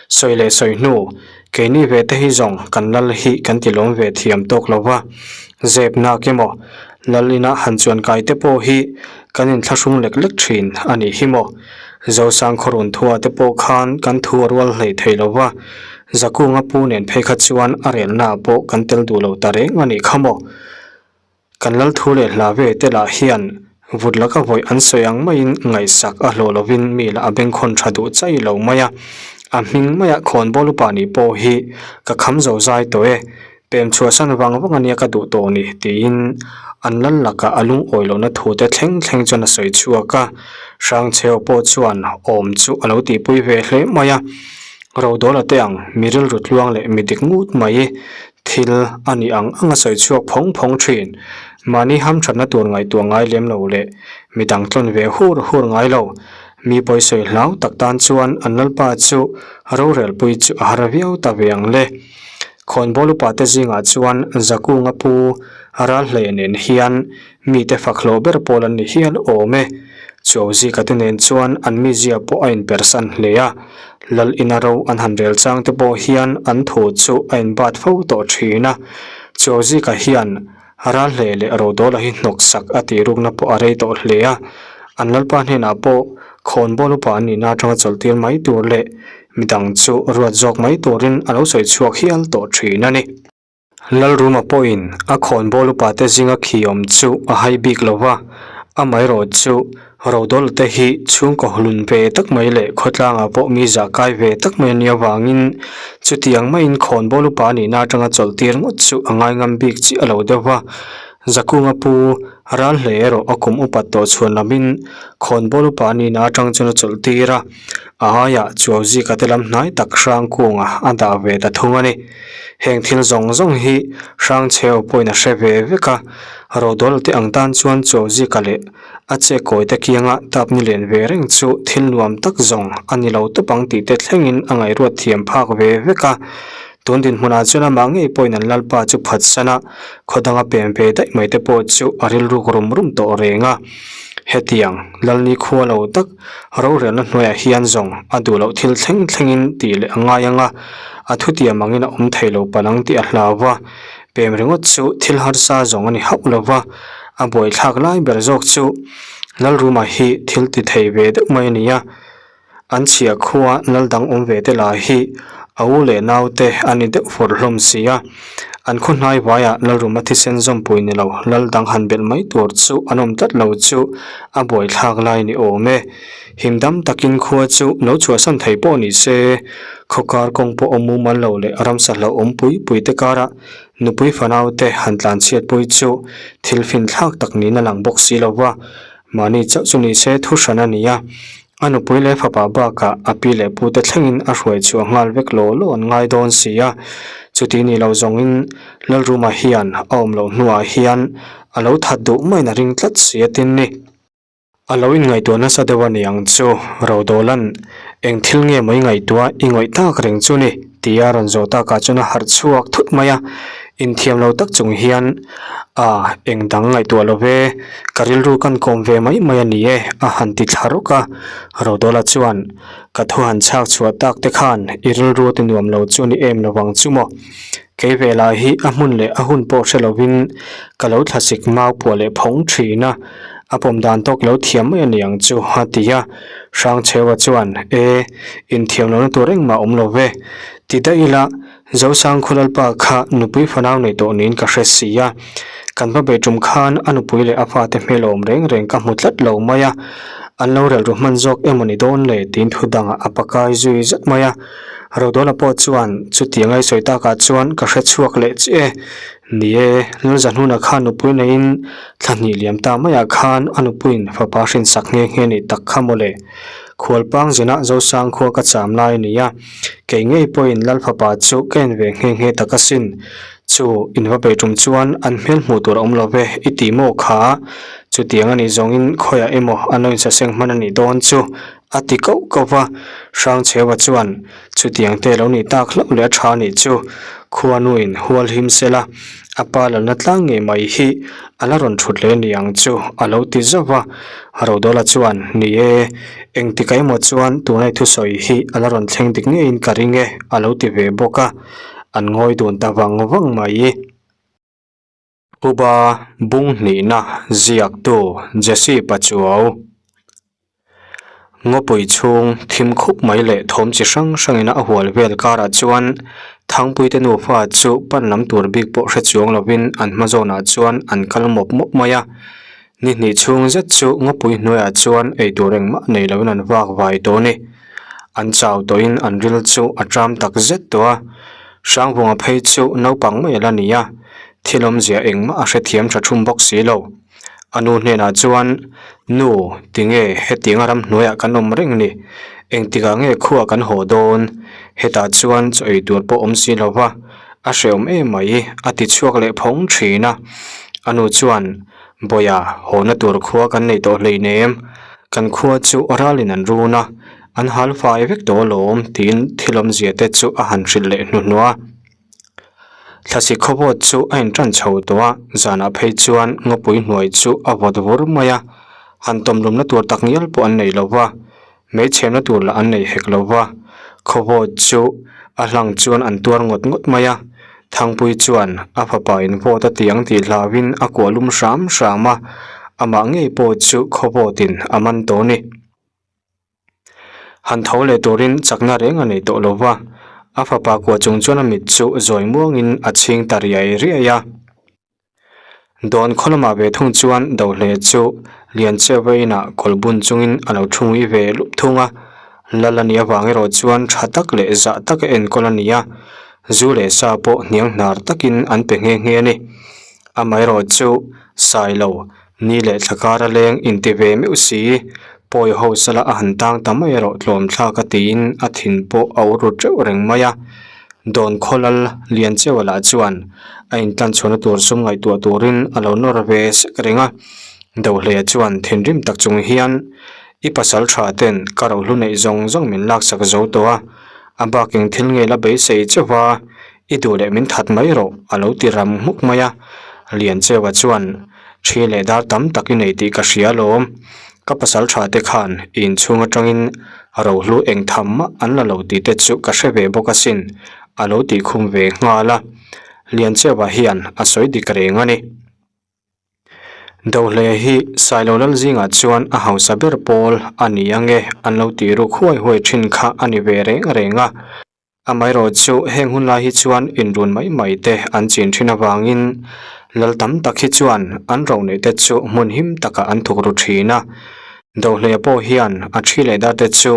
S1: Sawi leh sawi hnu, keini ve te hi zawng kan lal hi kan ti lawm ve thiam tawk lo va. Zep nak emaw, lal ina han chuan kai te pawh hi kan inthlahrung lek lek thin a nih hi maw. Zosang khawrun thua te pawh khan kan thu a rual hlei thei lo va. Zakunga pu nen phei kha chuan a relna ah pawh kan tel duh lo ta reng a nih kha maw? Kan lal thu leh hla ve te lah hian Vut laka vawi an sawi ang maiin ngaihsak a hlawh lovin mi lah a bengkhawn tha duh chai lo mai a. A hming maia khawnbawl upa nih pawh hi ka kham zo zai tawh e, pem chhuahsan vang vang ania ka duh tawh ni tiin an lal lakah a lungawi lohna thu te thleng thleng chuan a sawi chhuak a. Hrangcheu pawh chuan awm chu a lo tihpui ve hle mai a. Rodawla te ang mi rilru tluang leh mi dik ngut mai thil a nih ang ang a sawi chhuak phawng phawng thin. Mahni hamthatna tur ngaihtuah ngai lem lo leh midang tlawn ve hur hur ngai lo. Mi pawisawi hlau tak tan chuan an lalpa chu rorelpui chu a har viau ta ve ang le. Khawnbawl upa te zingah chuan Zakunga pu Ralhlei nen hian mite fak hlawh ber pawl an ni hial awm e. Chuauzika te nen chuan an mizia pawh a inpersan hle a, Lal ina ro an han rel chang te pawh hian an thu chu a inbat fo tawh thin a. Chuauzika hian Ralhlei leh Rodawla hi hnawk sak a tih rukna pawh a rei tawh hle a, an lalpa hnenah pawh khawnbawl upa an nihna atanga chawlhtir mai tur leh midang chu ruat zawk mai turin a lo sawi chhuak hial tawh thin a ni. Lalruma pawhin a khawnbawl upa te zinga khi awm chu a hai bik lo va, amaherawh chu Rodawla te hi chhungkaw hlun ve tak mai leh khawtlangah pawh mi zah kai ve tak mai a nih avangin chutiang maiin khawnbawl upa nihna atanga chawlhtir ngawt chu a ngaingam bik chiah a lo deuh va. Zakunga pu Ralhlei erawh a kum upat tawh chhuan lamin khawnbawl upa nihna atang chuan a chawlhtir a, a aiah Chuauzika te lam hnai tak Hrangkunga a dah ve ta thung a ni. Heng thil zawng zawng hi Hrangcheu pawhin a hre ve vek a, Rodawla te ang tan chuan Chuauzika leh A che kawi te kianga tap ni len ve reng chu thil nuam tak zawng a ni lo tawp ang tih te thlengin a ngaihruat thiam phak ve vek a. Tun dinhmunah chuan amah ngei pawhin an lalpa chu phatsan a, khaw danga pem ve daih mai te pawh chu a rilruk rum rum tawh reng a. Hetiang, Lalni khua lo tak rorelna hnuaiah hian zawng a duh loh thil thleng thlengin tih leh a ngai ang a, a thutiam angin a awm thei lo palh ang tih a hlau va. Pem ringawt chu thil harsa zawng a ni hauh lo va, a buaithlak lai ber zawk chu Lalruma hi thil ti thei ve deuh mai a ni a, an chhia khua lal dang awm ve te lah hi a u leh nau te a ni deuh fawrh hlawm si a, an khaw hnai vaiah Lalruma thisen zawmpui ni lo lal dang han belh mai tur chu an awm tlat lo chu a buaithlak lai ni awm e. Him dam takin khua chu lo chhuahsan thei pawh ni se, khaw kar kawng pawh awm mumal lo leh ramsa hlauhawm pui pui te karah nupui fanau te han tlan chhiat pui chu thil finthlak tak niin a lang bawk si lo va, mahni chauh chu ni se thu hran a ni a, a nupui leh fapa bakah a pi leh pu te thlengin a hruai chhuah nghal vek law law an ngai dawn si a, chuti ni lo zawngin Lalruma hian a awm loh hnuah hian a lo that duh maiin a ring tlat si a tin ni. A lo inngaihtuah nasa deuh a ni ang chu, Rodawla'n eng thil nge maw i ngaihtuah i ngawih tak reng chu ni? tia rawn zawh takah chuan a harh chhuak thut mai a, inthiam lo tak chung hian, A, eng dang ngaihtuah lo ve, ka rilru kan kawm ve mai mai a ni e, a han ti thla rawk a. Rodawla chuan, Ka thu han chhak chhuah tak te khan i rilru ti nuam lo chu ni em lovang chu maw? Kei ve lah hi a hmun leh a hun pawh hre lovin ka lo thlasik mau puah leh phawng thin a, a pawm dan tawk lo thiam mai a ni ang chu a ti a. Hrangchheua chuan, E, inthiam lohna tur engmah awm lo ve. Ti daih ila, Zosang Khulalpa kha nupui fanau nei tawh niin ka hre si a. Kan va bei tum khan a nupui leh a fate hmel awm reng reng ka hmu tlat lo mai a, an lo relru hman zawk emaw ni dawn le tiin thu dangah a pakai zui zet mai a. Rodawla pawh chuan chutiang a i sawi takah chuan ka hre chhuak leh chiah e. Ni e, Lalzahnuna kha nupui neiin thla hnih liam ta maiah khan a nupuiin fapa hrinsak nghe nghe nih tak kha mawle. Khualpang zinah Zosang khua ka cham lai a ni a, kei ngei pawhin Lal fapa chu ka en ve nghe nghe tak asin. Chu in va bei tum chuan an hmel hmuh tur a awm lo ve i ti maw kha? Chutiang a nih zawngin khawiah emaw an lo insaseng hman a nih dawn chu A ti koh koh va, Hrangchheua chuan, Chutiang te lo nih tak hlauh leh a tha nih chu, khuanuin hual him se la, a pa lalna tlang ngei mai hi a la rawn thut leh ni ang chu, a lo ti zauh va. Rodawla chuan, Ni e, engtik ah emaw chuan tunai thusawi hi a la rawn thleng dik ngeiin ka ring e, a lo ti ve bawk a, an ngawi dun ta vang vang mai. Upa bung hnihna ziaktu Jesse Pachuau. Ngawpui chhung thim khup mai leh thawm chi hrang hrangin a hual vel karah chuan Thangpuite nufa chu pan lam tur bik pawh hre chuang lovin an hma zawnah chuan an kal mawp mawp mai a. Ni hnih chhung zet chu ngawpui hnuaiah chuan eitur engmah nei loin an vak vai tawh a ni. An chau tawhin an ril chu a ṭam tak zet tawh a. Hrangvunga phei chu naupang mai a la ni a, thil awmzia engmah a hrethiam ṭha ṭhum bawk si lo. A nu hnenah chuan, Nu, tinge hetianga ramhnuaiah kan awm reng ni? Engtikah nge khuah kan haw dawn? Hetah chuan chaw ei tur pawh awm si lo va, a hrehawm em mai, a ti chhuak leh phawng thin a. A nu chuan, Bawiha, hawna tur khua kan nei tawh hleinem. Kan khua chu ralin an run a, an hal fai vek tawh alawm, tiin thil awmzia te chu a han hrilh leh hnuhnuah a. Thlasik khawvawt chu a intan chho tawh a, zanah phei chuan ngawpui hnuai chu a vawt vur mai a, han tawmlumna tur tak ngial pawh an nei lo va, hmeichhemna tur lah an nei hek lo va, khawvawt chu a hlang chuan an tuar ngawt ngawt mai a, Thangpui chuan a fapa in vawt a ti ang tih hlauhin a kuah lum hram hram a, amah ngei pawh chu khawvawtin a man tawh a ni. Han tho leh turin chakna reng a nei tawh lo va, a fapa kuah chung chuan a mit chu zawi muangin a chhing ta riai riai a. Dawn khaw lamah ve thung chuan Dohle chu Liancheva inah kawl bun chungin a lo thu ngui ve lup thung a, Lal a nih avang erawh chuan tha tak leh zah taka enkawl a ni a, zu leh sa pawh hniang hnar takin an pe nghe nghe a ni. Amaherawhchu Sailo Ni leh thla kar a leng inti ve meuh si, pawi ho sala a han tang ta mai erawh tlawm thlak a tiin a thin pawh a ur ru teuh reng mai a. Dawn khawlal lian cheu lah chuan a intlanchhuahna tur sum ngaihtuah turin a lo nawr ve sek reng a. Dohleia chuan thinrim tak chung hian, I pasal tha ten ka rohlu neih zawng zawng min laksak zo tawh a, a bak eng thil nge la beisei cheuh va, I duh leh min that mai rawh, a lo ti ram hmuk mai a. Liancheua chuan, Thi leh dar tam tak i nei tih ka hria alawm. Ka pasal tha te khan i inchhung atangin rohlu eng tham mah an la lo tih te chu ka hre ve bawk asin, a lo tih khum ve nghal a. Liancheua hian a sawi dik reng a ni. Dohle hi Sailo lal zingah chuan a hausa ber pawl a ni ange an lo tih ruk huai huai thin kha a ni ve reng reng a. Amaherawh chu heng hun lai hi chuan inrun mai mai te an chin thin avangin lal tam tak hi chuan an ro neih te chu hmun him takah an thuk ru thin a. Dohleia pawh hian a thi leh dar te chu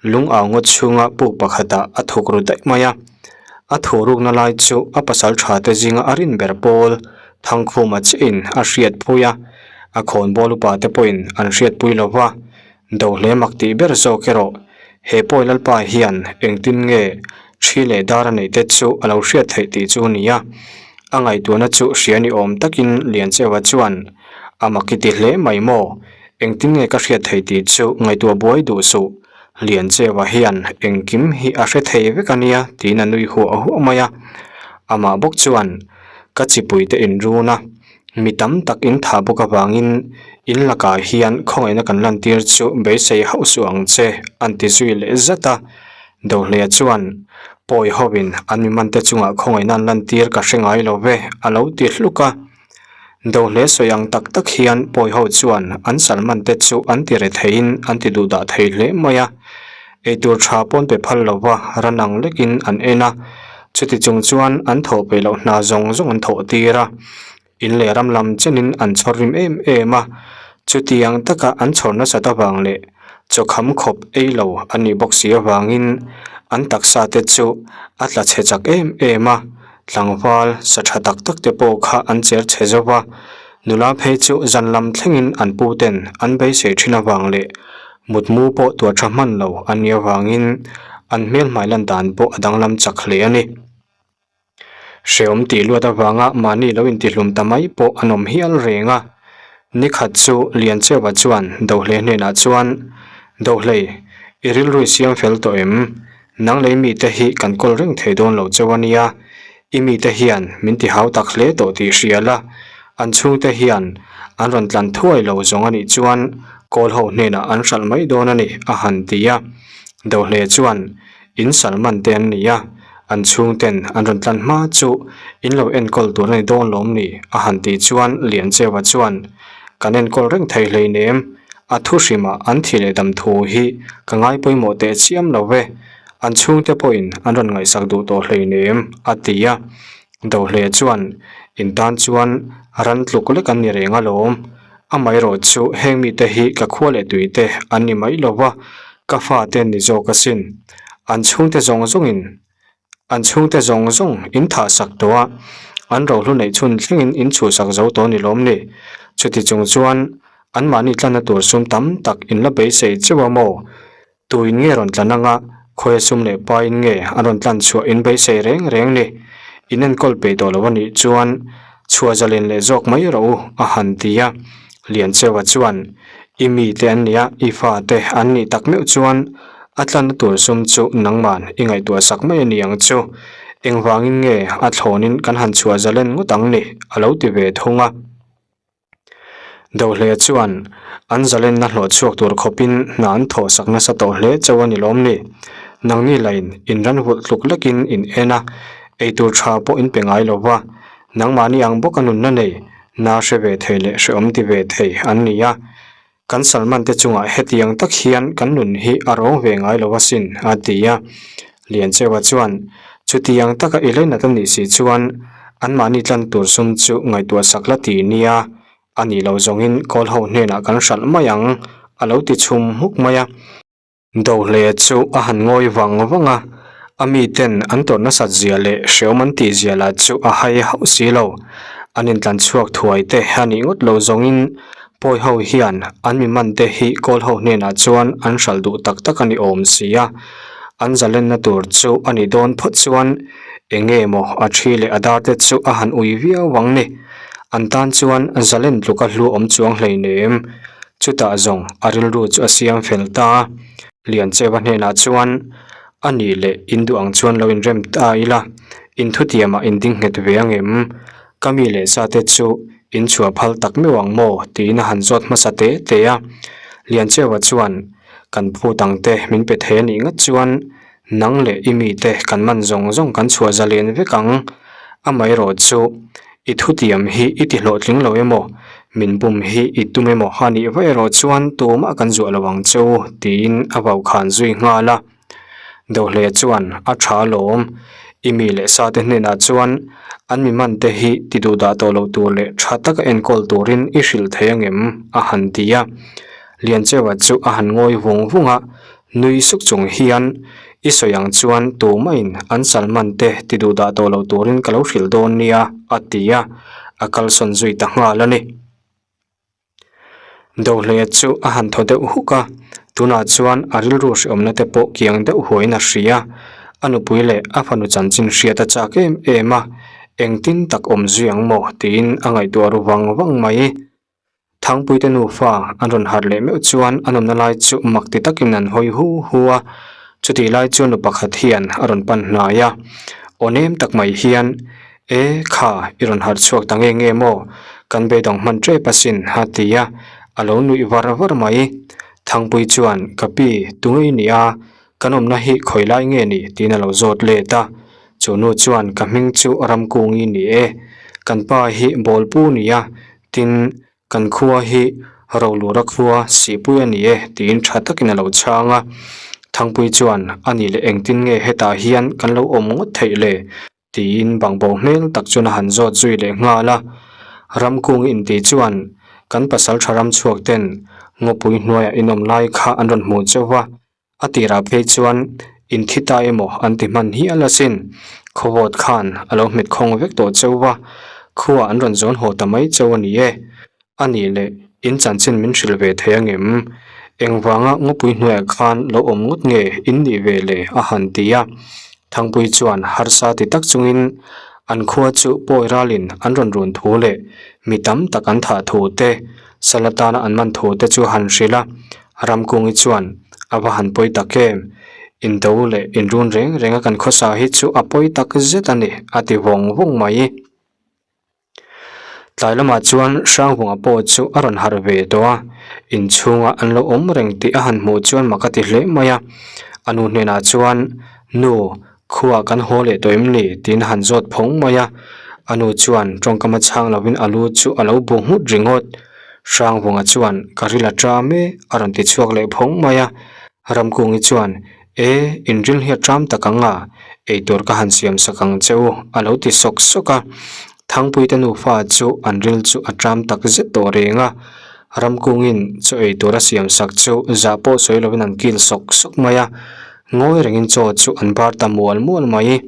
S1: lung au ngawt chhunga puk pakhatah a thuk ru daih mai a. A thuh rukna lai chu a pasal tha te zinga a rin ber pawl Thangkhuma chiahin a hriatpui a, a khawnbawl upa te pawhin an hriatpui lo va. Dohle mak tih ber zawk erawh he pawi lalpa hian engtin nge thi leh dar a neih te chu a lo hriat theih tih chu a ni a. A ngaihtuahna chu hria ni awm takin Liancheua chuan a mak i ti hle mai maw? Engtin nge ka hriat theih tih chu ngaihtuah buai duh suh. Liancheua hian engkim hi a hre thei vek a nia tiin a nui huah huah mai a. Amah bawk chuan ka chipuite inrun a. Mi tam tak in thah bawk avangin in lakah hian khawngaihna kan lantir chu beisei hauh suh ang che an ti zui leh zat a. Dohleia chuan pawi hovin an mi mante chungah khawngaihna an lantir ka hre ngai lo ve a lo ti hluk a. Dohle sawi ang tak tak hian pawi ho chuan an salmante chu an ti re theiin an ti duh dah thei hle mai a. Eitur tha pawn pe phal lova ran ang lekin an en a. Chuti chung chuan an thawh peih loh hna zawng zawng an thawh tir a, in leh ram lam chenin an chhawr rim em em a. Chutiang taka an chhawr nasat avang leh chawkham khawp ei lo an nih bawk si avangin an taksa te chu a tla chhe chak em em a, tlangval sa tha tak tak te pawh kha an cher chhe zo va. Nula phei chu zan lam thlengin an pu ten an beisei thin avang leh Mutmu pawh tuah tha hman lo an nih avangin an hmel hmai lan dan pawh a danglam chak hle a ni. Hreawm tih luat avanga mahni lo intihlum ta mai pawh an awm hial reng a. Nikhat chu Liancheuva chuan Dohlei hnenah chuan, Dohlei, i rilru i siam fel tawh em? Nang lei mite hi kan kawl reng thei dawn lo cheu a nia, i mite hian min ti hau tak hle tawh tih hria la, an chhungte hian an rawn tlan thuai lo zawng a nih chuan kawl ho hnenah an hralh mai dawn a ni a han ti a. Dohle chuan in salman te an ni a, an chhungten an rawn tlan hma chu in lo enkawl tur a ni dawn lawm ni a han tih chuan Liancheua chuan kan enkawl reng thei hleinem, A thu hrimah an thi leh dam thu hi ka ngai pawimawh teh chiam lo ve, an chhungte pawhin an rawn ngaihsak duh tawh hleinem, a ti a. Dohle chuan, In tan chuan ran tluk lek an ni reng alawm. Amaherawhchu heng mite hi ka khua leh tuite an ni mai lo va, ka fate an ni zawk asin. An chhungte zawng zawngin an chhungte zawng zawng in thah sak tawh a, an rohlu neih chhun thlengin in chhuhsak zo tawh ni lawm ni? Chuti chung chuan anmahni tlanna tur sum tam tak in la beisei cheu a maw? Tuin nge rawn tlan anga khawia sum leh pain nge an rawn tlan chhuah in beisei reng reng ni? In enkawl peih tawh lo a nih chuan chhuah zalen leh zawk mai rawh u a han ti a. Liancheua chuan I mite an nia, i fate an nih tak meuh chuan a tlanna tur sum chu nangman i ngaihtuah sak mai a ni ang chu. Engvangin nge a thlawnin kan han chhuah zalen ngawt ang ni? a lo ti ve thung a. Dohlea chuan an zalenna hlawh chhuak tur khawpin hna an thawh sak nasa tawh hle chauh a ni lawm ni? Nangni lain in ran vulh tluk lekin in en a, eitur tha pawh in pe ngai lo va, nangmahni ang bawka nunna nei, na hre ve thei leh hrehawm ti ve thei an ni a. Kan Salman te chungah hetiang tak hian kan nun hi a rawng ve ngai lo asin, a ti a. Liancheua chuan, Chutiang taka i leinat a nih si chuan anmahni tlan tur sum chu ngaihtuah sak la ti nia, a nih lo zawngin kawl ho hnenah kan hralh mai ang, a lo ti chhum hmuk mai a. Dohle chu a han ngawi vang vang a, a miten an tawrh nasat zia leh hreawm an tih zia lah chu a hai hauh si lo. An intlan chhuak thuai te a nih ngawt lo zawngin pawi ho hian an mi man te hi kawl ho hnenah chuan an hralh duh tak tak a ni awm si a, an zalenna tur chu a ni dawn phawt chuan eng nge maw a thi leh a dar te chu a han ui viau ang ni. An tan chuan zalen tluka hlu awm chuang hleinem. Chutah zawng a rilru chu a siam fel ta a, Liancheva hnenah chuan, A nih leh in duh ang chuan lo inrem ta ila, in thutiamah in ding nghet ve ang em? Ka mi leh sa te chu in chhuah phal tak meuh ang maw? tiin a han zawt hmasa te te a. Liancheva chuan, Kan phut ang te min pe thei a nih ngat chuan nang leh i mite kan man zawng zawng kan chhuah zalen vek ang. Amaherawh chu I thutiam hi i ti hlawhtling lo emaw, min bum hi i tum emaw a nih vaih erawh chuan tumah kan zuah lo ang che u, tiin a vaukhân zui nghal a. Dohle chuan a tha alawm, i mi leh sate hnenah chuan an mi mante hi ti duhdah tawh lo tur leh tha taka enkawl turin i hrilh thei angem? a han ti a. Liancheua chu a han ngawi vung vung a, Nui suk chung hian, I sawi ang chuan tumahin an Salman te ti duh dah tawh lo turin ka lo hrilh dawn nia, a ti a, a kalsawn zui ta nghal a ni. Dohleia chu a han thaw deuh huk a, tunah chuan a rilru hreawmna te pawh kiang deuh huaiin a hria. A nupui leh a fanu chanchin hriat a chak em em a, engtin tak awm zui ang maw tiin a ngaihtuah ru vang vang mai. Thangpuite nufa an rawn harh leh meuh chuan an awmna lai chu mak ti takin an hawi hu hu a, chutih lai chuan nu pakhat hian a rawn pan hnai a, aw nem tak mai hian, E, kha, i rawn harh chhuak ta nge nge maw? Kan beidawng hman tep asin, a ti a, a lo nuih var var mai. Thangpui chuan, Ka pi, tunge i nih a? Kan awmna hi khawi lai nge ni? tiin a lo zawt let a. Chu nu chuan, Ka hming chu Ramkungi ni e, kan pa hi Bawlpu ni a, Tin, kan khua hi Rolura khua sihpui a ni e tiin tha takin a lo chhang a. Thangpui chuan, A nih leh engtin nge hetah hian kan lo awm ngawt theih le? tiin bangbo hmel tak chuan a han zawt zui leh nghal a. Ramkung intih chuan, Kan pasal tha ram chhuak ten ngawpui hnuaiah inawm lai kha an rawn hmuh chauh va, A tirah phei chuan in thi ta emaw an ti hman hial asin. Khawvawt khan a lo hmet khawng vek tawh cheu va, khuaa an rawn zawn haw ta mai cheu a ni e. A nih leh in chanchin min hrilh ve thei angem? Engvanga ngawpui hnuaiah khan lo awm ngawt nge in nih ve le? a han ti a. Thangpui chuan harsa ti tak chungin an khua chu pawi ralin an rawn run thu leh mi tam tak an thah thu te, sal atana an man thu te chu han hrilh a. Ramkungi chuan a va han pawi tak em? Indo leh inrun reng reng a kan khawsa hi chu a pawi tak zet a ni, a ti vawng vawng mai. Tlai lamah chuan Hrangvunga pawh chu a rawn harh ve tawh a, inchhunga an lo awm reng tih a han hmuh chuan mak a ti hle mai a. A nu hnenah chuan, Nu, khuaah kan haw leh tawh em ni? tiin a han zawt phawng mai a. A nu chuan tawngkam a chhang lovin a lu chu a lo bu nghut ringawt. Hrangvunga chuan, Ka ril a ṭam e, a rawn ti chhuak leh phawng mai a. Ramkungi chuan, E, in ril hi a ṭam tak ang a, eitur ka han siam sak ang che u, a lo ti sawk sawk a. Thangpuite nufa chu an ril chu a ṭam tak zet tawh reng a. Ramkungin chaw ei tur a siam sak chu zah pawh sawi lovin an kil sawk sawk mai a, ngawi rengin chaw chu an bar ta mual mual mai.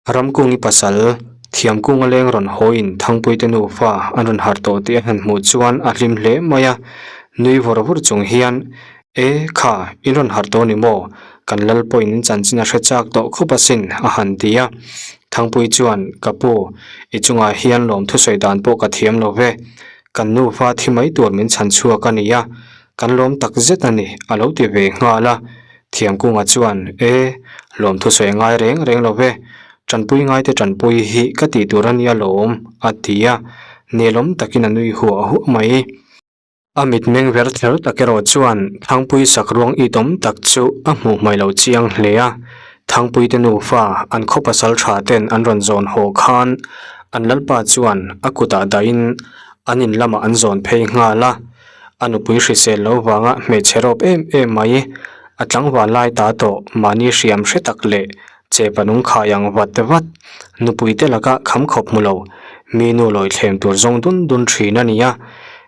S1: Ramkungi pasal, Thiamkunga leng rawn hawiin Thangpuite nufa an rawn harh tawh tih a han hmuh chuan a hlim hle mai a, nui vawr vawr chung hian, E, kha, in rawn harh tawh ni maw? Kan lal pawhin in chanchin a hre chak tawh khawp asin, a han ti a. Thangpui chuan, Ka pu, i chungah hian lawm thusawi dan pawh ka thiam lo ve. Kan nufa thi mai tur min chhan chhuak a ni a, kan lawm tak zet a ni, a lo ti ve nghal a. Thiamkunga chuan, E, lawm thusawi a ngai reng reng lo ve. Tanpui ngaite tanpui hi ka tih tur a nia lawm, a ti a. Nelawm takin a nui huah huah mai. A mitmeng ver ther tak erawh chuan Thangpui sakruang itawm tak chu a hmuh hmai lo chiang hle a. Thangpui te nufa an khaw pasal tha ten an rawn zawn haw khan an lalpa chuan a kutah dahin an in lamah an zawn phei nghal a. A nupui hrisel lo vanga hmeichhe rawp em em mai a tlangval lai ta tawh mahni hriam hre tak leh Chepa nung khai ang vat vat, nupui te laka kham khawp hmu lo, mi nu lawi thlem tur zawng dun dun thin a ni a.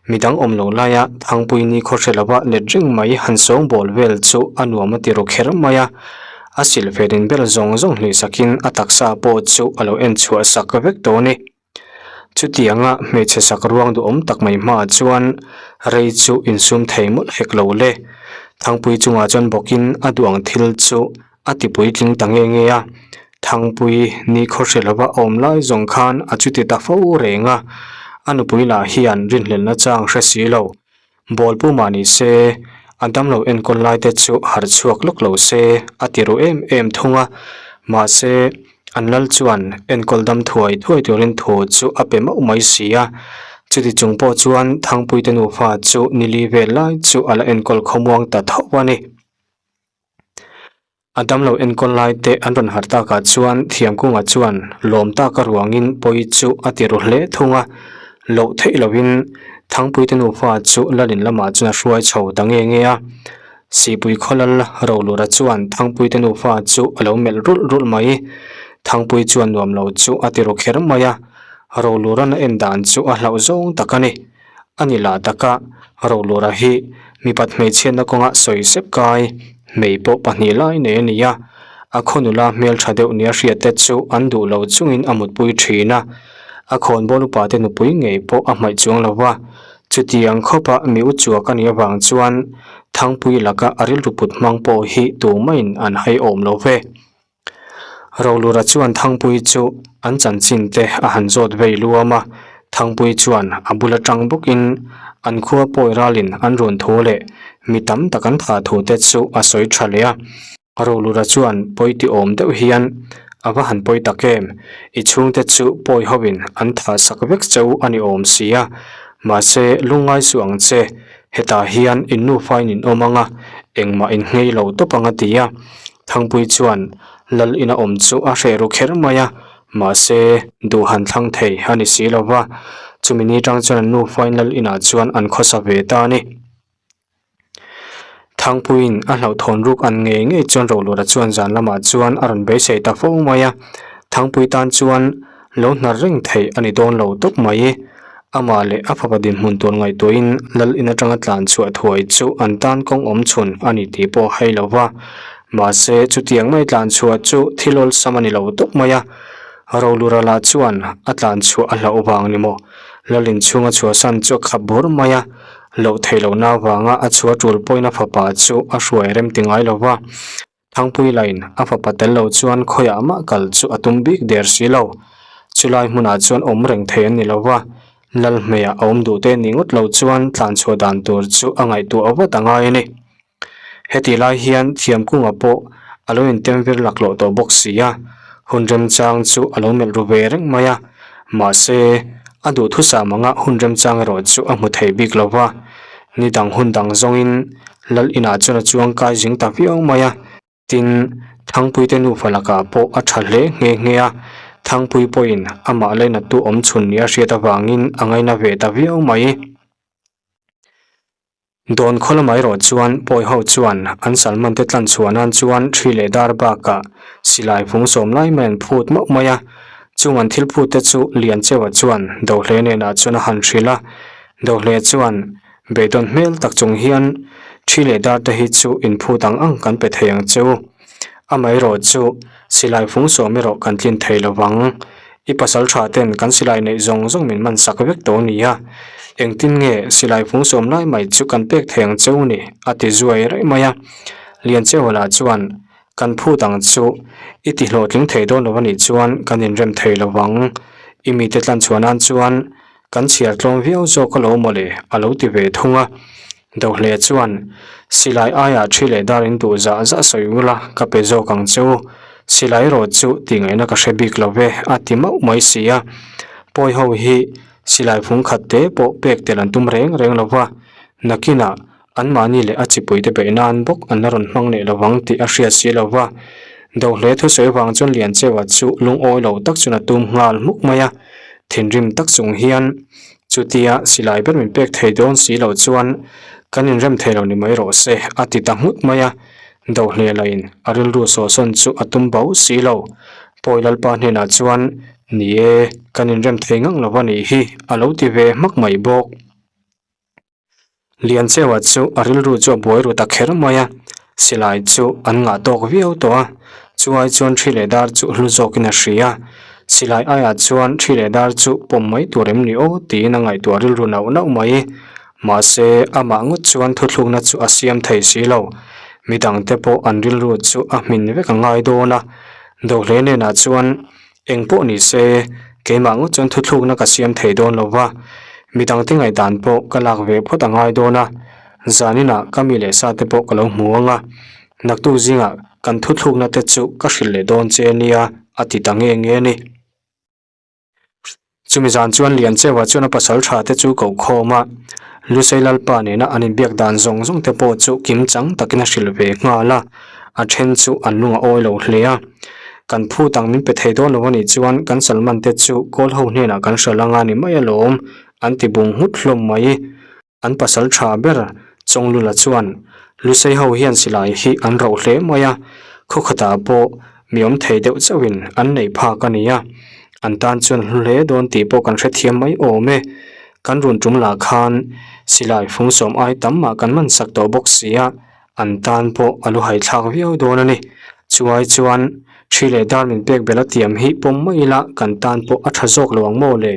S1: Midang awm lo laia Thangpui ni khaw hre lova let reng mai han sawng bawl vel chu a nuam a ti ru kher mai a. A silhfen inbel zawng zawng hnih sakin a taksa pawh chu a lo en chhuah sak vek tawh a ni. Chutianga hmeichhe sak ruang duhawm tak mai hmaah chuan rei chu insum thei mawlh hek lo le. Thangpui chungah chuan bawkin a duh ang thil chu a ti puitling ta nge nge a. Thangpui ni khawhre lova a awm lai zawng khan a chuti ta fo reng a. A nupui lah hian rinhlelhna chang hre si lo. Bawl pu mah ni se, a damlo enkawl lai te chu harh chhuak lawk lo se a ti ru em em thung a, mahse an lal chuan enkawl dam thuai thuai turin thu chu a pe mauh mai si a, chuti chung pawh chuan Thangpuite nufa chu nili vel lai chu a la enkawl khawmuang ta tho a ni. A damlo enkawl lai te an rawn harh takah chuan Thiamkunga chuan lawm taka ruangin pawi chu a ti ru hle thung a, loh theih lovin Thangpuite nufa chu Lalin lamah chuan a hruai chho ta nge nge a. Sihpui khawlal Rolura chuan Thangpuite nufa chu a lo melh rulh rulh mai. Thangpui chuan nuam lo chu a ti ru kher mai a, Rolura'n a en dan chu a hlauh zawng tak a ni. A ni lah taka Rolura hi mipat hmeichhiatna kawnga sawi sep kai hmei pawh pahnih lai nei a ni a, a khaw nula hmeltha deuh nia hriatte chu an duh lo chungin a mutpui thin a, a khawnbawl upate nupui ngei pawh a hmaih chuang lo va, chutiang khawpa mi u chuak a nih avang chuan Thangpui laka a rilru put hmang pawh hi tumaiin an hai awm lo ve. Rolura chuan Thangpui chu an chanchin te a han zawt vei luam a, Thangpui chuan a bul atang bawkin an khua pawi ralin an run thu leh mi tam tak an thah thu te chu a sawi tha leh a. Rolura chuan pawi ti awm deuh hian a va han pawi tak em, i chhungte chu pawi hovin an thah sak vek cheu a ni awm si a, mahse lungngai suh ang che, Hetah hian in nufain in awm ang a, engmah in nghei lo tawp ang a ti a. Thangpui chuan lal ina awm chu a hreh ru kher mai a, mahse duh han thlang thei a ni si lo va. Chumi ni tang chuan an nufain lal inah chuan an khawsa ve ta a ni. Thangpuiin a hlauhthawn ruk an ngei ngei chuan Rolura chuan zan lamah chuan a rawn beisei ta fo mai a. Thangpui tan chuan Lo hnar reng theih a ni dawn lo tawp mai. Amah leh a fapa dinhmun tur ngaihtuahin Lal in atanga tlan chhuah thuai chu an tan kawng awm chhun a ni tih pawh a hai lo va. Mahse, chutiang mai tlan chhuah chu thil awlsam a ni lo tawp mai a. Rolura lah chuan a tlan chhuah a hlauh vang ni maw? Lal in chhunga chhuahsan chu a khap bur mai a. Loh theih lohna avanga a chhuah tul pawhin a fapa chu a hruai rem ti ngai lo va. Thangpui lain a fapa tel lo chuan khawiah mah kal chu a tum bik der si lo. Chulai hmunah chuan awm reng thei an ni lo va, Lalhmeiah a awm duh te ni ngawt lo chuan tlanchhuah dan tur chu a ngaihtuah vat a ngai a ni. Hetih lai hian Thiamkunga pawh a lo intem vir laklawh tawh bawk si a, hun remchang chu a lo melh ru ve reng mai a, mahse a duhthusam anga hun remchang erawh chu a hmu thei bik lo va, ni dang hun dang zawngin Lal inah chuan a chuang kai zing ta viau mai a, tin, Thangpuite nufa lakah pawh a tha hle nghe nghe a, Thangpui pawhin amah lainattu awm chhun nia hriat avangin a ngaina ve ta viau mai. Dawn khaw lamah erawh chuan pawi ho chuan an Salman te tlan chhuah nan chuan thi leh dar bakah silai fung sawm lai mai an phut mauh mai a, chung an thil phut te chu Liancheua chuan Dohle nenah chuan a han hrilh a. Dohle chuan beidawn hmel tak chung hian thi leh dar te hi chu inphut ang ang kan pe thei ang che u. Amaherawh chu silai fung sawm erawh kan tlin thei lo vang. I pasal tha ten kan silai neih zawng zawng min man sak vek tawh a ni a, engtin nge silai fung sawm lai mai chu kan pek thei ang cheu ni? a ti zuai raih mai a. Liancheuhala chuan, Kan phut ang chu, i ti hlawhtling thei dawn lo a nih chuan kan inrem thei lo vang. I mite tlan chhuah nan chuan kan chhiar tlawm viau zawk alawm mawle a lo ti ve thung a. Dohle chuan, Silai aiah thi leh dar in duh zah zah sawi ula ka pe zawk ang che u. Silai erawh chu tih ngaihna ka hre bik lo ve a ti mauh mai si a. Pawi ho hi silai fung khat te pawh pek tel an tum reng reng lo va, nakinah anmahni leh a chipuite beih nan bawk an la rawn hmang leh lo vang tih a hriat si lo va. Dohle thusawi vang chuan Liancheua chu lungawi lo tak chuan a tum nghal hmuk mai a, thinrim tak chung hian, Chutia silai ber min pek thei dawn si loh chuan kan inrem thei lo ni mai rawh se a ti ta nghut mai a, Dohle lain a rilru sawhsawn chu a tum bo si lo. Pawi Lalpa hnenah chuan, Ni e, kan inrem thei ngang lo va nih hi a lo ti ve hmak mai bawk. Liancheua chu a rilru chu a buai ru ta kher mai a, silai chu an ngah tawk viau tawh a, chuai chuan thi leh dar chu hlu zawkin a hria a, silai aiah chuan thi leh dar chu pawm mai tur em ni aw tiin a ngaihtuah rilru nauh nauh mai. Mahse, amah ngawt chuan thuthlukna chu a siam thei si lo, midangte pawh an rilru chu a hmin vek a ngai dawn a, Dohle hnenah chuan Eng pawh ni se, keimah ngawt chuan thuthlukna ka siam thei dawn lo va, midangte ngaihdan pawh ka lak ve phawt a ngai dawn a, zaninah ka mi leh sa te pawh ka lo hmu ang a, naktuk zingah kan thuthlukna te chu ka hrilh leh dawn che nia a ti ta nge nge a ni. Chumi zan chuan Liancheua chuan a pasal tha te chu ko khawm a, Lusei Lalpa nena an inbiak dan zawng zawng te pawh chu kim chang takin a hrilh ve nghal a, a then chu an lung a awi lo hle a. Kan phut ang min pe thei dawn lo a nih chuan kan Salman te chu kawl ho hnenah kan hrilh anga ni mai alawm an ti bung nghut hlawm mai. An pasal tha ber Chawnglula chuan Lusei ho hian silai hi an roh hle mai a, khaw khatah pawh mi awm thei deuh chauhin an nei phak a ni a, an tan chuan hlu hle dawn tih pawh kan hrethiam mai awm e. Kan run tum lah khan silai fung sawm ai tam mah kan man sak tawh bawk si a, an tan pawh a lu haithlak viau dawn a ni. Chuai chuan thi leh dar min pek belh a tiam hi pawm mai ila kan tan pawh a tha zawk lo ang maw le?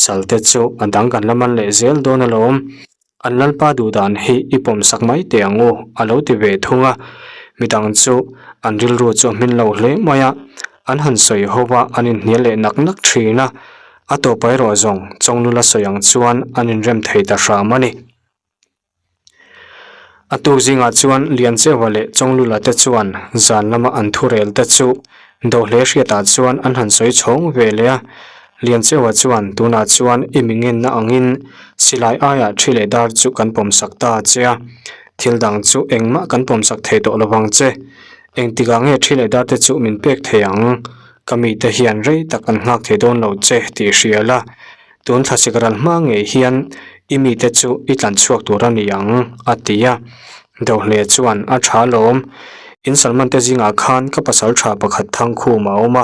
S1: Salte chu a dang kan la man leh zel dawn alawm. An lalpa duh dan hi i pawm sak mai teh ang u a lo ti ve thung a. Midang chu an rilru chu a hmin lo hle mai a, an han sawi ho va an inhnial leh nak nak thin a. A tawpa erawh zawng Chawnglula sawi ang chuan an inrem thei ta hram a ni. A tuk zingah chuan Liancheua leh Chawnglula te chuan zan lama an thurel te chu Dohle hriatah chuan an han sawi chhawng ve leh a. Liancheua chuan tunah chuan i mi ngenna angin silai aiah thi leh dar chu kan pawmsak ta che a, thil dang chu engmah kan pawmsak thei tawh lovang che. Engtikah nge thi leh dar te chu min pek thei ang? Ka mite hian rei tak an nghak thei dawn lo che tih hria la. Tun thlasik ral hma ngei hian i mite chu i tlan chhuak tur a ni ang, a ti a. Dohle chuan a tha lawm. In Salman te zingah khan ka pasal tha pakhat Thangkhum a awm a,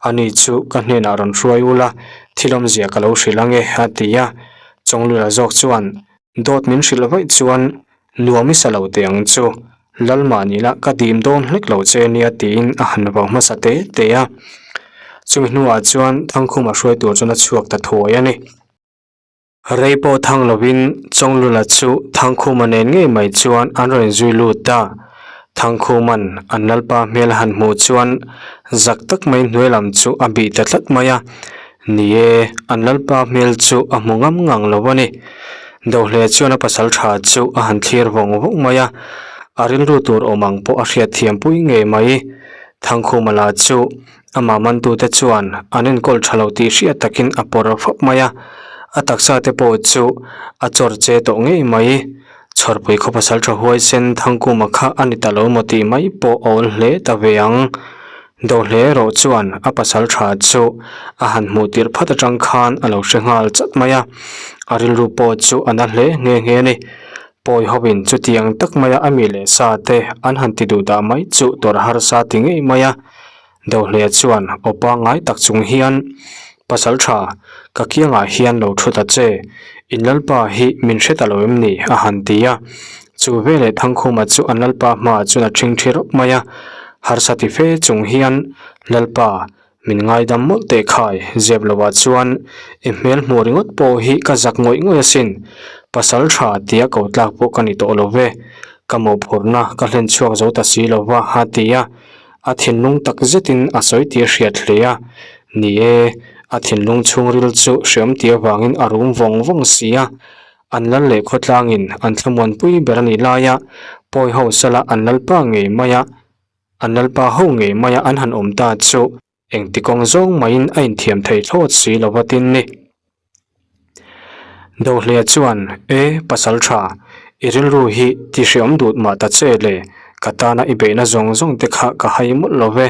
S1: ani chu ka hnenah rawn hruai ula, thil awmzia ka lo hrilh ange, a ti a. Chawnglula zawk chuan dawt min hrilh vaih chuan nuam i sa lo teh ang chu, Lalmah ni la ka dim dawn hlek lo che nia tiin a han vau hmasa te te a. Chumi hnuah chuan Thangkhuma hruai tur chuan a chhuak ta thuai a ni. Rei pawh thang lovin Chawnglula chu Thangkhuma nen ngei mai chuan an rawn inzui lut ta. Thangkhuman an Lalpa hmel a han hmuh chuan zak tak mai hnuai lam chu a bih ta tlat mai a. Ni e, an Lalpa hmel chu a hmu ngam ngang lo a ni. Dohle chuan a pasal tha chu a han thlir vawng vawng mai a, a rilru tur awm ang pawh a hriat thiam pui ngei mai. Thangkhuma lah chu amah mantute chuan an enkawl tha lo tih hriat takin a pawr fap mai a, a taksa te pawh chu a chawr che tawh ngei mai. Chhawrpui khaw pasal tha huaisen Thangkhuma kha a ni ta lo maw tih mai pawh a awl hle ta ve ang. Dohle erawh chuan a pasal tha chu a han hmuh tirh phat atang khan a lo hre nghal chat mai a, a rilru pawh chu a na hle nghe nghe a ni. Pawi hawin chutiang tak maia a mi leh sa te an han ti duh dah mai chu tawrh harsa ti ngei mai a. Dohle chuan aw pangngai tak chung hian, Pasal tha, ka kiangah hian lo thu ta che. In lalpa hi min hre ta lo em ni? a han ti a. Chu veleh Thangkhuma chu an lalpa hmaah chuan a ṭhingṭhi rawp mai a. Harsa ti fe chung hian, Lalpa, min ngaidam mawlh teh khai, zep lovah chuan i hmel hmuh ringawt pawh hi ka zak ngawih ngawih asin. Pasal tha tia ko tlak pawh ka ni tawh lo ve. Ka mawhphurhna ka hlen chhuak zo ta si lo va, a ti a. A thinlung tak zetin a sawi tih a hriat hle a. Ni e, a thinlung chhungril chu hreawm tih avangin a rum vawng vawng si a. An lal leh khawtlangin an thlamuanpui ber a nih laia pawi ho sala an lalpa ngei maia an lalpa ho ngei maia an han awm ta chu engti kawng zawng maiin a inthiam thei thlawt si lo va tin ni. Dohlea chuan, E, pasal tha, i rilru hi ti hreawm dut mah ta che le, ka tana i beihna zawng zawng te kha ka hai mawlh lo ve.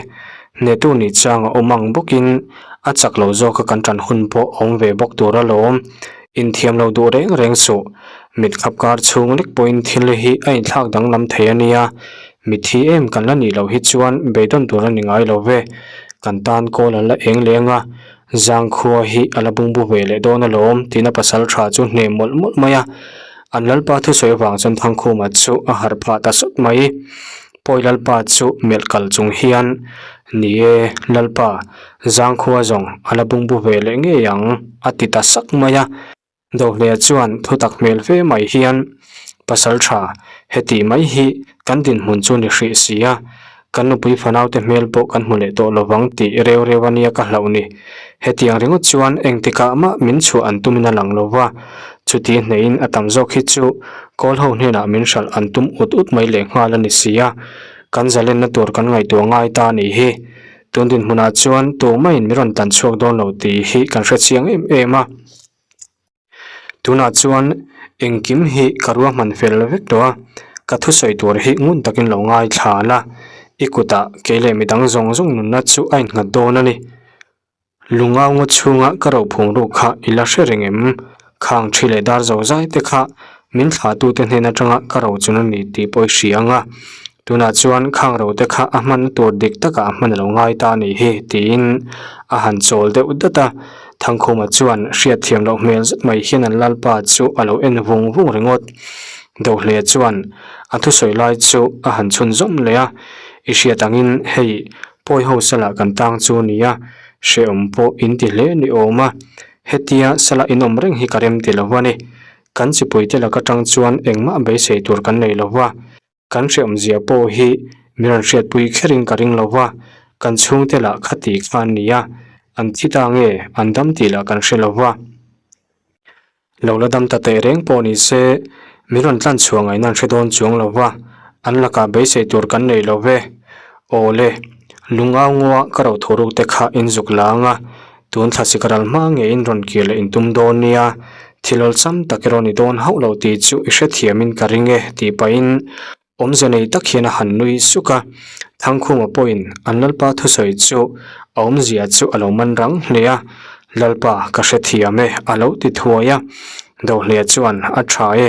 S1: Hnetu ni chang a awm ang bawkin a chak lo zawka kan tan hun pawh a awm ve bawk tur alawm. Inthiam lo duh reng reng suh. Mit khap kar chhung lek pawhin thil hi a inthlak danglam thei a nia. Mitthi em kan la nih loh hi chuan beidawn tur a ni ngai lo ve. Kan tan kawl an la eng leng a, Zangkhua hi a la bungbu ve leh dawn alawm tiin a pasal tha chu hne mawlh mawlh mai a. An lalpa thusawi avang chuan Thangkhuma chu a harh phah ta sawt mai. Pawi lalpa chu melh kal chung hian, Ni e, lalpa, Zangkhua zawng a la bungbu ve leh ngei ang a ti ta sak mai a. Dohlea chuan thutak hmel fe mai hian, Pasal tha, heti mai hi kan dinhmun chu ni hrih si a, kan nupui fanaute hmel pawh kan hmu leh tawh lovang tih reu reu a nia ka hlauh ni. Hetiang ringawt chuan engtikah mah min chhuah an tumin a lang lo va, chuti hneihin a tam zawk hi chu kawl ho hnenah min hralh an tum ut ut mai lehnghal a ni si a, kan zalenna tur kan ngaihtuah ngai ta a nih hi. Tun dinhmunah chuan tumah in min rawn tan chhuak dawn lo tih hi kan hrechiang em em a. Tunah chuan engkim hi ka ruahman fel vek tawh a, ka thusawi tur hi ngun takin lo ngaithla la, i kutah kei leh midang zawng zawng nunna chu a innghat dawn a ni. Lungau ngaw chhunga ka rophung ruk kha i la hre reng em? Khang thi leh dar zo zai te kha min thlahtute hnen atanga ka rochun a ni tih pawh i hria ang a, Tunah chuan khang ro te kha a hman tur dik takah a hman a lo ngai ta a nih hi tiin a han chawl deuh dat a. Thangkhuma chuan hriatthiam loh hmel zet mai hian an lalpa chu a lo en vung vung ringawt. Dohle chuan a thusawi lai chu a han chhun zawm leh a, I hriat angin hei pawi ho salah kan tang chu a ni a, hrehawm pawh in ti hle ni awm a, hetia salah in awm reng hi ka rem ti lo a ni. Kan chipuite laka tang chuan engmah beisei tur kan nei lo va. Kan hreawmzia pawh hi min rawn hriatpui kherin ka ring lo va, kan chhungte lah kha ti kha an ni a, an thi ta nge an dam tih lah kan hre lo va. Lo la dam ta teh reng pawh ni se, min rawn tlan chhuah ngaihna an hre dawn chuang lo va, an lakah beisei tur kan nei lo ve. Aw le, lungau ngaw ka ro thu ruk te kha in zuk lang a, Tun thla sik ral hma nge in rawn kir leh in tum dawn nia, thil awlsam tak erawh ni dawn hauh lo tih chu i hrethiamin ka ring e tih pahin awmze nei tak hian a han nui suk a. Thangkhuma pawhin an Lalpa thusawi chu a awmzia chu a lo man rang hle a, Lalpa ka hrethiam e a lo ti thuai a. Dohlea chuan a tha e,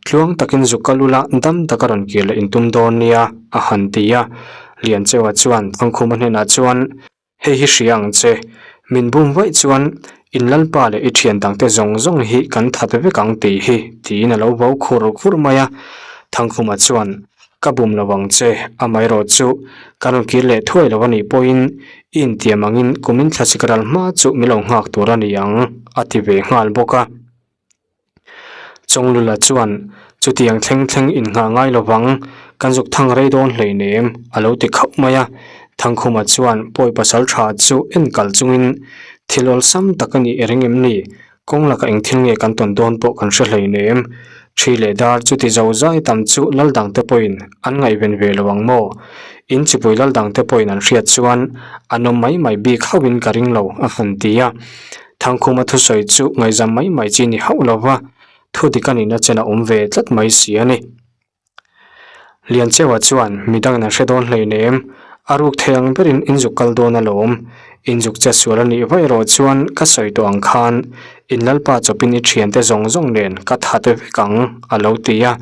S1: tluang takin zuk kal ula dam taka rawn kir leh in tum dawn nia a han ti a. Liancheua chuan Thangkhuma hnenah chuan Hei hi hria ang che, min bum vaih chuan in lalpa leh i thian dangte zawng zawng hi kan that vek ang tih hi, tiin a lo vo khur khur mai a. Thangkhuma chuan, Ka bum lo ang che, amaherawh chu ka rawn kir leh thuai lo a nih pawhin i intiam angin kumin thlasik ral hma chu min lo nghak tur a ni ang, a ti ve nghal bawk a. Chawnglula chuan, Chutiang thleng thleng innghah ngai lovang, kan zuk thang rei dawn hleinem, a lo ti khauh mai a. Thangkhuma chuan pawi pasal tha chu en kal chungin, Thil awlsam tak a nih i ring em ni? Kawng lakah eng thil nge kan tawn dawn pawh kan hre hleinem. Thi leh dar chuti zo zai tam chu lal dangte pawhin an ngaihven ve lo ang maw? In chipui lal dangte pawhin an hriat chuan an awm mai mai bik hauhin ka ring lo, a han ti a. Thangkhuma thusawi chu ngaihzam mai mai chi ni hauh lo va, thu dik a nihna chen a awm ve tlat mai si a ni. Liancheua chuan midangin an hre dawn hleinem, a ruk thei ang berin inzuk kal dawn alawm, inzuk che sual a nih vaih erawh chuan ka sawi tawh ang khan in lalpa chawpin i thiante zawng zawng nen ka that vek ang a lo ti a.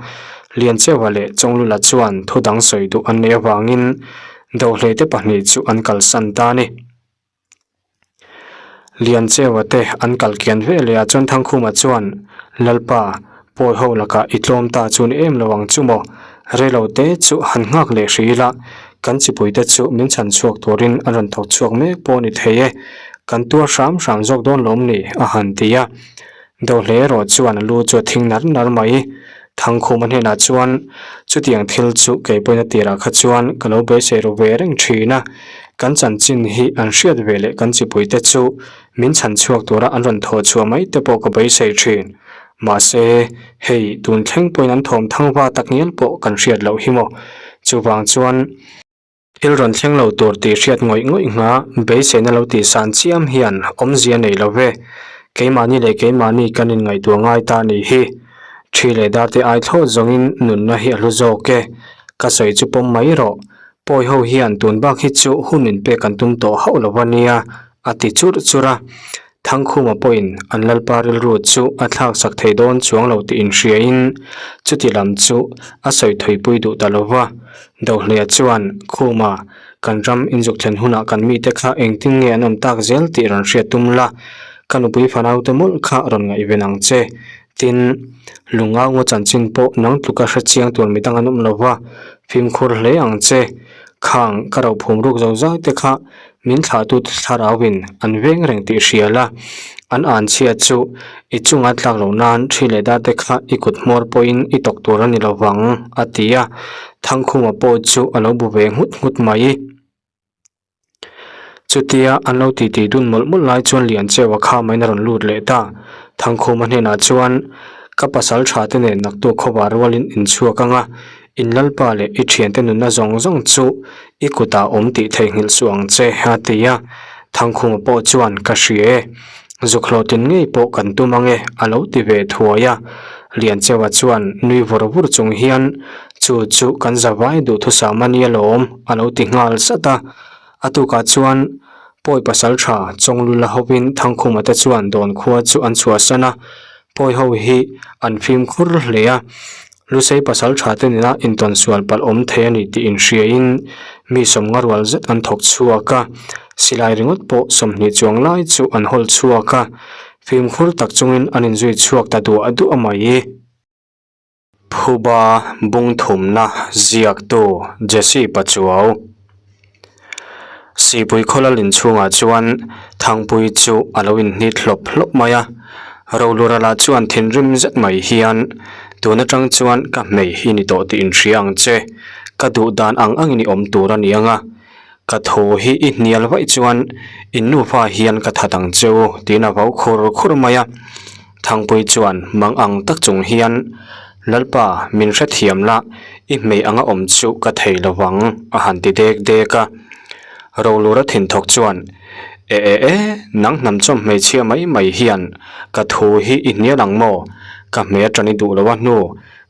S1: Liancheua leh Chawnglula chuan thu dang sawi duh an neih avangin Dohleite pahnih chu an kalsan ta a ni. Liancheua te an kal kian ve leh a chuan Thangkhuma chuan Lalpa, pawi ho lakah i tlawm ta chu ni em lo ang chu maw? Reilo te chu han nghak leh hrih ila, kan chipuite chu min chhan chhuak turin an rawn thawk chhuak mek pawh a ni thei e, kan tuar hram hram zawk dawn lawm ni? a han ti a. Dohle erawh chuan a lu chu a thing nar nar mai. Thangkhuma hnenah chuan, Chutiang thil chu kei pawhin a tirah kha chuan ka lo beisei ru ve reng thin a, kan chanchin hi an hriat ve leh kan chipuite chu min chhan chhuak tura an rawn thawh chhuah mai te pawh ka beisei thin. Mahse, hei tun thleng pawhin an thawm thangva tak ngial pawh kan hriat loh hi maw? Chuvang chuan. Thil rawn thleng lo tur tih hriat ngawih ngawih ngha beiseina lo tih san chiam hian awmzia nei lo ve. Keimahni leh keimahni kan inngaihtuah ngai ta a nih hi. Thi leh dar te ai thlawt zawngin nunna hi a hlu zawk e. Ka sawi chu pawm mai rawh. Pawi ho hian tun bak hi chu hun inpek an tum tawh hauh lo a nia, a ti churh churh a. Thangkhuma pawhin an lalpa rilru chu a thlaksak thei dawn chuang lo tih inhriain chuti lam chu a sawi thaipui duh ta lo va. Dohleia chuan, Khuma, kan ram inzuk thlen hunah kan mite kha engtin nge an awm tak zel tih rawn hriat tum la, ka nupui fanaute mawlh kha rawn ngaihven ang che. Tin, lungau ngaw chanchin pawh nang tluka hre chiang tur midang an awm lo va, fimkhur hle ang che. Khang ka rophum ruk zo zai te kha Min thlahtute thlarauin an veng reng tih hria la, an an chhia chu i chunga tlak loh nan thi leh date kha i kut hmawr pawhin i tawk tur a ni lo vang, a ti a. Thangkhuma pawh chu a lo bu ve nghut nghut mai. Chutia an lo titi dun mawlh mawlh lai chuan Liancheua kha maiin a rawn lut leh ta. Thangkhuma hnenah chuan, Ka pasal tha te nen naktuk khawvar rualin inchhuak ang a, In lalpa leh i thiante nunna zawng zawng chu i kutah awm tih theihnghilh suh ang che, a ti a. Thangkhuma pawh chuan, Ka hria e. Zuk hlawhtlin ngei pawh kan tum ang e, a lo ti ve thuai a. Liancheua chuan nui vur vur chung hian, Chu chu kan zavai duhthusam a nia lawm, a lo ti nghal sat a. A tukah chuan Pawi pasal tha Chawnglula hovin Thangkhuma te chuan dawn khua chu an chhuahsan a. Pawi ho hi an fimkhur hle a. Lusei pasal tha te nena intawn sual palh awm thei a ni tih inhriain mi sawmnga rual zet an thawk chhuak a, silai ringawt pawh 20 chuang lai chu an hawl chhuak a, fimkhur tak chungin an inzui chhuak ta duah duah mai. Phuba bungthumna ziaktu Jesse Pachuau. Sihpui khawlal inchhungah chuan Thangpui chu a lo inhnit hlawp hlawp mai a, Rolura lah chuan thinrim zet mai hian, Tun atang chuan ka hmei hi ni tawh tih inhria ang che, ka duh dan ang angin i awm tur a ni ang a, ka thu hi i hnial vaih chuan in nufa hian ka that ang che u tiin a vau khur khur mai a. Thangpui chuan mang ang tak chung hian, Lalpa, min hrethiam la, i hmei anga awm chu ka thei lo vang, a han ti dek dek a. Rolura thinthawk chuan, E e e, nang hnam chawm hmeichhia mai mai hian ka thu hi i hnial ang maw? Ka hmei atang i duh lo a hnu,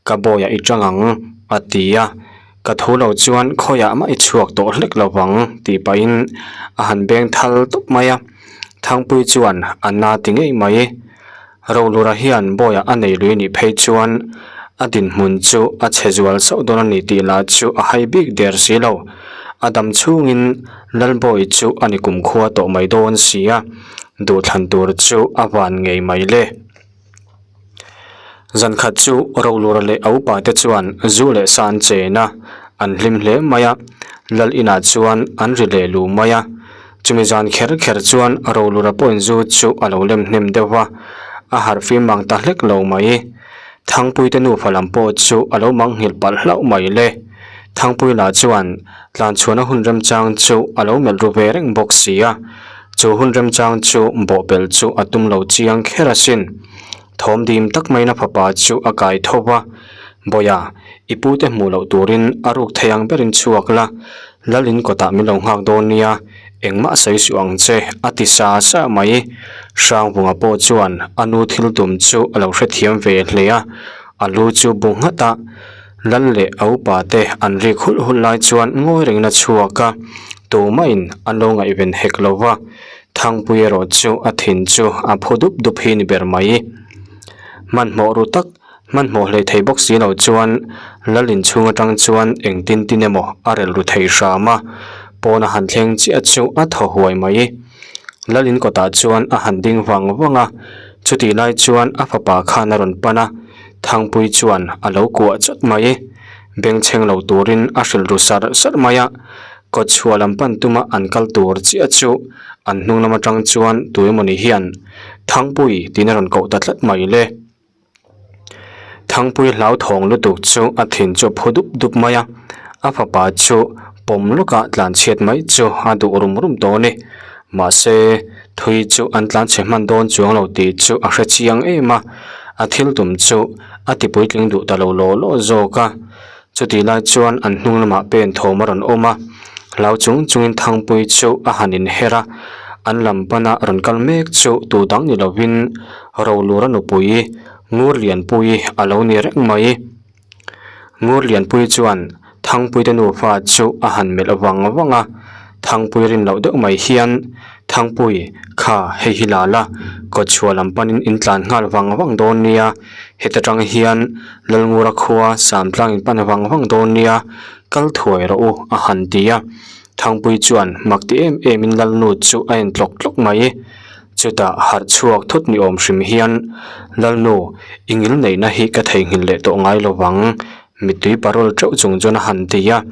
S1: ka bawiah i tang ang, a ti a. Ka thu lo chuan khawiah mah i chhuak tawh hlek lo vang, tih pahin a han beng thal tawp mai a. Thangpui chuan a na ti ngei mai. Rolura hian bawiah a nei lui nih phei chuan a dinhmun chu a chhe zual sauh dawn a ni tih lah chu a hai bik der si lo. A dam chhungin Lalbawi chu a ni kumkhua tawh mai dawn si a, duhthlan tur chu a van ngei mai le. Zan khat chu Rolura leh a upa te chuan zu leh sa an chen a, an hlim hle mai a, Lal inah chuan an ri leh lu mai a. Chumi zan kher kher chuan Rolura pawhin zu chu a lo lem hnem deuh va, a harh fim mang ta hlek lo mai. Thangpuite nufa lam pawh chu a lo mang nghilh palh hlauh mai le. Thangpui lah chuan tlanchhuahna hun remchang chu a lo melh ru ve reng bawk si a. Chu hun remchang chu bawhpelh chu a tum lo chiang kher asin. Thawm dim tak maiin a fapa chu a kai tho va, Bawia, i pute hmuh loh turin a ruk thei ang berin chhuak la, Lal in kawtah min lo nghak dawn nia, engmah sawi suh ang che, a ti sa sa mai. Hrangvunga pawh chuan a nu thil tum chu a lo hrethiam ve hle a, a lu chu bu nghat a. Lal leh a upa te an rik hulh hulh lai chuan ngawi rengin a chhuak a, tumahin an lo ngaihven hek lo va, Thangpui erawh chu a thin chu a phu dup dup hi ni ber mai. Hmanhmawh ru tak, hmanhmawh hlei thei bawk si lo chuan Lal inchhung atang chuan engtin tin emaw a rel ru thei hram a, pawn a han thleng chiah chu a thaw huai mai. Lal in kawtah chuan a han ding vang vang a. Chutih lai chuan a fapa khan a rawn pan a, Thangpui chuan a lo kuah chawt mai. Bengchheng lo turin a hrilh ru sar sar mai a, kawtchhuah lam pan tuma an kal tur chiah chu an hnung lam atang chuan tuemawni hian Thangpui tiin a rawn koh ta tlat mai le. Thangpui hlauthawng lutuk chu a thin chu a phu dup dup mai a, a fapa chu pawm lawka tlanchhiat mai chu a duh rum rum tawh a ni. Mahse, thui chu an tlanchhe hman dawn chuang lo tih chu a hre chiang em a, a thil tum chu a ti puitling duh ta lo law law zawk a. Chutih lai chuan an hnung lamah pen thawm a rawn awm a, hlau chung chungin Thangpui chu a han inher a, an lam pana rawn kal mek chu tu dang ni lovin Rolura nupui Ngurlianpuii a lo ni reng mai. Ngurlianpuii chuan Thangpuite nufa chu a han melh vang vang a, Thangpui rin loh deuh mai hian, Thangpui, kha hei hi la la, kawtchhuah lam panin in tlan nghal vang vang dawn nia, heta tang hian Lalngura khua Samtlang in pan vang vang dawn nia, kal thuai rawh u a han ti a. Thangpui chuan mak ti em em in Lalnu chu a en tlawk tlawk mai. Chutah harh chhuak thut ni awm hrim hian, Lalnu, i ngil neihna hi ka theihnghilh leh tawh ngai lo vang, mittui parawl teuh chung chuan a han ti a.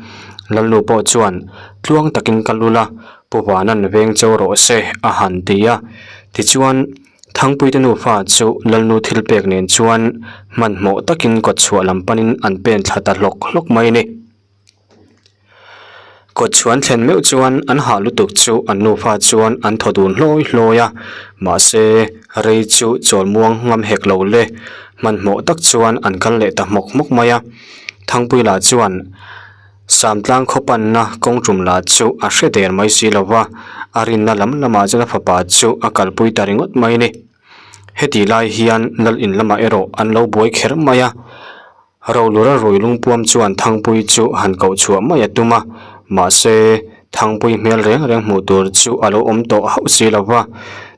S1: Lalnu pawh chuan, Tluang takin ka lul a, Pu Vanan veng cho rawh se, a han ti a. Tichuan, Thangpuite nufa chu Lalnu thil pek nen chuan hmanhmawh takin kawtchhuah lam panin an pen thla ta hlawk hlawk mai a ni. Kawtchhuan thlen meuh chuan an hah lutuk chu an nufa chuan an thaw dun hlawi hlawi a, mahse rei chu chawl muang ngam hek lo le, hmanhmawh tak chuan an kal leh ta hmawk hmawk mai a. Thangpui lah chuan Samtlang khaw panna kawng tum lah chu a hre der mai si lo va, a rinna lam lamah chuan a fapa chu a kalpui ta ringawt mai a ni. Hetih lai hian lal in lamah erawh an lo buai kher mai a. Rolura rui lungpuam chuan Thangpui chu han koh chhuah mai a tum a, mahse, Thangpui hmel reng reng hmuh tur chu a lo awm tawh hauh si lo va.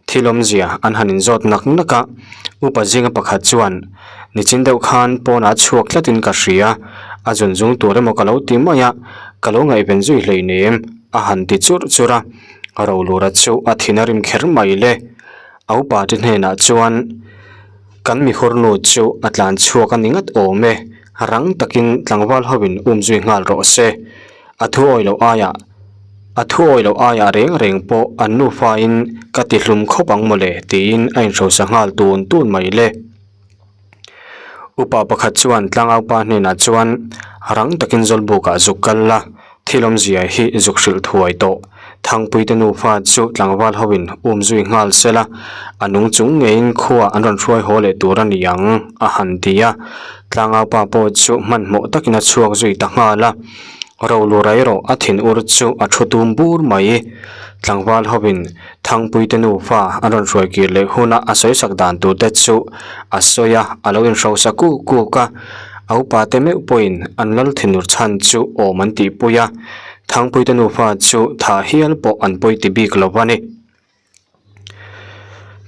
S1: Thil awmzia an han inzawt nak nak a, upa zinga pakhat chuan, Nichin deuh khan pawnah chhuak tlatin ka hria, a zun zung tur emaw ka lo ti mai a, ka lo ngaihven zui hleinem, a han ti churh churh a. Rolura chu a thin a rim kher mai le. A upa te hnenah chuan, Kan mihurnu chu a tlan chhuak a ni ngat awm e, rang takin tlangval hoin um zui nghal rawh se. A thu awi loh aiah a thu awi loh aiah reng reng pawh an nufain ka ti hlum khawp ang mawle tiin a inhrosa nghal tun tun mai le. Upa pakhat chuan tlangaupa hnenah chuan rang takin Zawlbukah zuk kal la, Thil awmzia hi zuk hrilh thuai tawh. Thangpuite nufa chu tlangval hoin um zui nghal sela, a nung chung ngeiin khua an rawn hruai haw leh tur a ni ang, a han ti a. Tlangaupa pawh chu hmanhmawh takin a chhuak zui ta nghal a. Rolura erawh a thin ur chu a thu tum bur mai. Tlangval hoin Thangpuite nufa an rawn hruai kir leh huna a sawisak dan tur te chu a sawi a, a lo inhrosa kuk kuk a. A upa te meuh pawhin an lal thinur chhan chu awm an tihpui a, Thangpuite nufa chu thah hial pawh an pawi ti bik lo a ni.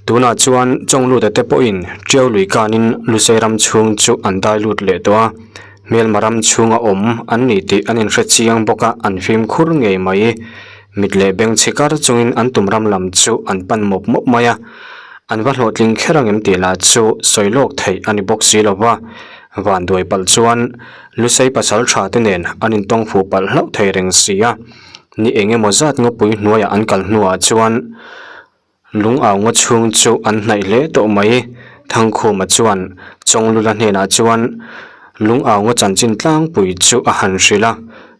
S1: Tunah chuan Chawngluta te pawhin Tiau lui kanin Lusei ram chhung chu an dai lut leh tawh a, hmelma ram chhunga awm an ni tih an inhre chiang bawk a, an fimkhur ngei mai. Mit leh beng chhe kar chungin an tum ram lam chu an pan mawp mawp mai a, an va hlawhtling kher ang em tih lah chu sawi lawk theih a ni bawk si lo va, vanduai palh chuan Lusei pasal tha te nen an intawng fuh palh hlauh thei reng si a, ni eng emaw zat ngawpui hnuaiah an kal hnuah chuan Lung au ngaw chhung chu an hnaih hle tawh mai. Thangkhuma chuan Chawnglula hnenah chuan lung au ngaw chanchin tlangpui chu a han hrilh a,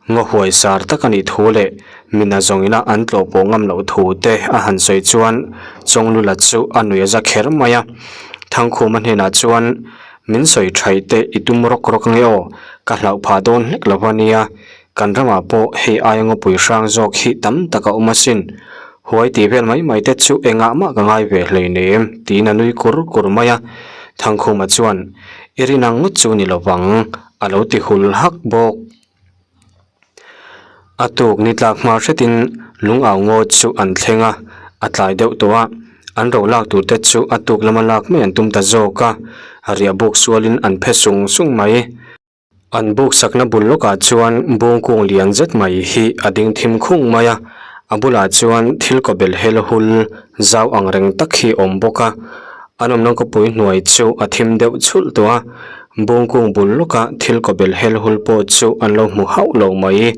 S1: ngaw huai sar tak a nih thu leh mina zawngina an tlawh pawh ngam loh thu te a han sawi chuan Chawnglula chu a nui a za kher mai a. Thangkhuma hnenah chuan min sawi thaih teh i tum rawk rawk ange aw, ka hlauh phah dawn hlek lo va nia, Kan ramah pawh hei aia ngawpui hrang zawk hi tam tak a awm asin. Huai tih vel mai mai te chu engah mah ka ngai ve hleinem tiin a nui kur kur mai a. Thangkhuma chuan, I rin ang ngawt chu ni lo vang, a lo ti hul hak bawk. A tuk ni tlak hma hretin lung au ngaw chu an thleng a, a tlai deuh tawh a. An ro lak tur te chu a tuk lama lak mai an tum ta zawk a, riah buk sualin an phe sung sung mai. An buk sakna bul lawkah chuan bawngkung lian zet mai hi a ding thim khung mai a, a bulah chuan thil kaw bel hel hul zau ang reng tak hi a awm bawk a. An awmna khawpui hnuai chu a thim deuh chhulh tawh a, bungkung bul lawka thil kawbel hel hul pawh chu an lo hmu hauh lo mai.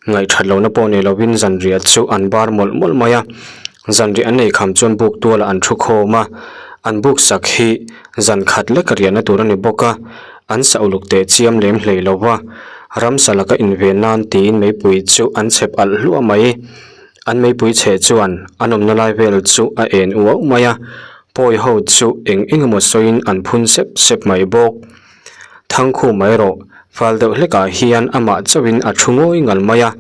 S1: Ngaihthat lohna pawh nei lovin zanriah chu an bar mawlh mawlh mai a, zanriah an nei kham chuan buk tualah an thu khawm a, an buk sak hi zan khat lek riahna tur a ni bawk a, an sa uluk teh chiam lem hlei lo va, ramsa laka inven nan tiin meipui chu an chhep alh hluah mai. An meipui chheh chuan an awmna lai vel chu a en uauh mai a, pawi ho chu eng eng emaw sawiin an phun sep sep mai bawk. Thangkhu mai rawh, fal deuh hlekah hian amah chauhin a thu ngawi ngal mai a,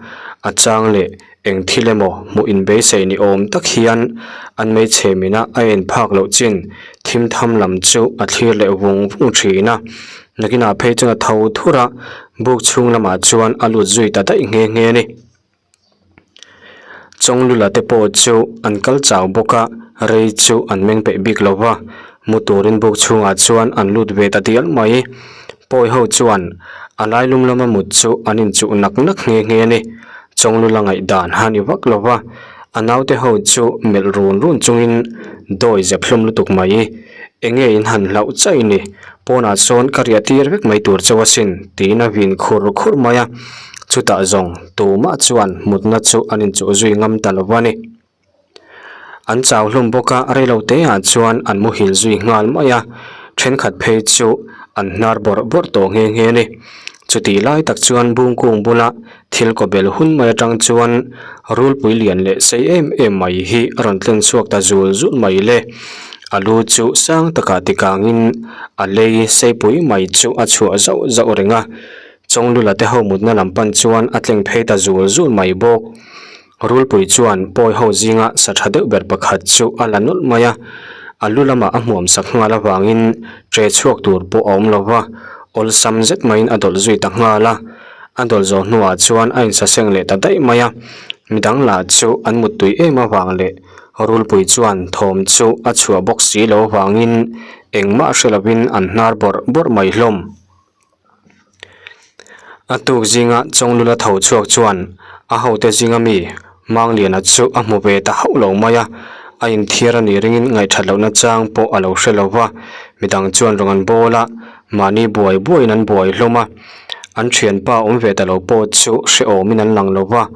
S1: a chang leh eng thil emaw hmuh inbeisei ni awm tak hian an meichhe mina a en phak loh chin thim tham lam chu a thlir leh vung vung thin a. Nakinah phei chuan a tho thur a, buk chhung lamah chuan a lut zui ta daih nghe nghe a ni. Chawnglula te pawh chu an kal chau bawk a, rei chu an meng peih bik lo va, mu turin buk chhungah chuan an lut ve ta dial mai. Pawi ho chuan a lailum lama mut chu an inchuh nak nak nghe nghe a ni. Chawnglula ngaihdan a ni vak lo va, a naute ho chu melh run run chungin dawi zep hlawm lutuk mai. Enge in han hlauh chaih ni? Pawnah sawn ka riah tir vek mai tur chauh asin tiin a vin khur khur mai a. Chutah zawng tumah chuan mutna chu an inchuh zui ngam ta lo a ni. An chau hlawm bawk a, reilo teah chuan an muhil zui nghal mai a, thenkhat phei chu an hnar bawrh bawrh tawh nghe nghe a ni. Chutih lai tak chuan bungkung bula thil kaw bel hun mai atang chuan rulpui lian leh sei em em mai hi a rawn tlen chhuak ta zul zul mai le. A lu chu sang takah tikangin a lei seipui mai chu a chhuah zauh zauh reng a, Chawnglula te ho mutna lam pan chuan a tleng phei ta zul zul mai bawk. Rulpui chuan pawi ho zinga sa tha deuh ber pakhat chu a la nawlh mai a, a lu lamah a hmuam sak nghal avangin ṭe chhuak tur pawh a awm lo va, awlsam zet maiin a dawlh zui ta nghal a. A dawlh zawh hnuah chuan a insaseng leh ta daih mai a, midang lah chu an muttui em avang leh Rulpui chuan thawm chu a chhuah bawk si lo avangin engmah hre lovin an hnar bawrh bawrh mai hlawm. A tuk zinga Chawnglula tho chhuak chuan a hote zinga mi Mangliana chu a hmu ve ta hauh lo mai a, a inthiar a nih ringin ngaihthat lohna chang pawh a lo hre lo va, midang chuan rawn an bawl a, mahni buai buaiin an buai hlawm a, an thianpa awm ve ta lo pawh chu hrehawmin an lang lo va,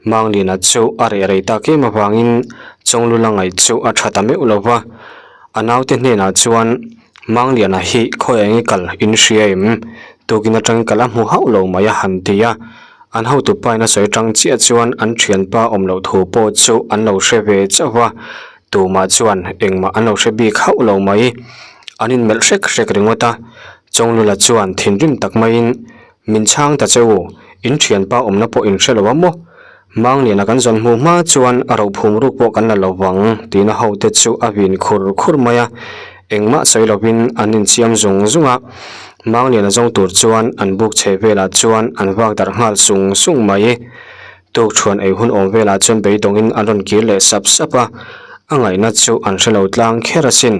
S1: Mangliana chu a reh rei tak em avangin Chawnglula ngaih chu a tha ta meuh lo va, a naute hnenah chuan. Mangliana hi khawi eng i kal in hria em? Tukin atangin kal a hmu hauh lo mai a han ti a. An hotu pain a sawi tang chiah chuan an thianpa awm loh thu pawh chu an lo hre ve chauh va, tumah chuan engmah an lo hre bik hauh lo mai. An inmelh hrek hrek ringawt a, Chawnglula chuan thinrim tak maiin, Min chhang ta che u, in thianpa awmna pawh in hre lo a maw? Mangliana kan zawn hmu hma chuan a rophum ruk pawh kan la lo vang tiin a hote chu a vin khur khur mai a, engmah sawi lovin an insiam zung zung a. Mangliana zawng tur chuan an buk chhe velah chuan an vak darh nghal sung sung mai. Tukṭhuan ei hun awm velah chuan beidawngin an rawn kir leh sap sap a, a ngaihna chu an hre lo tlang kher asin.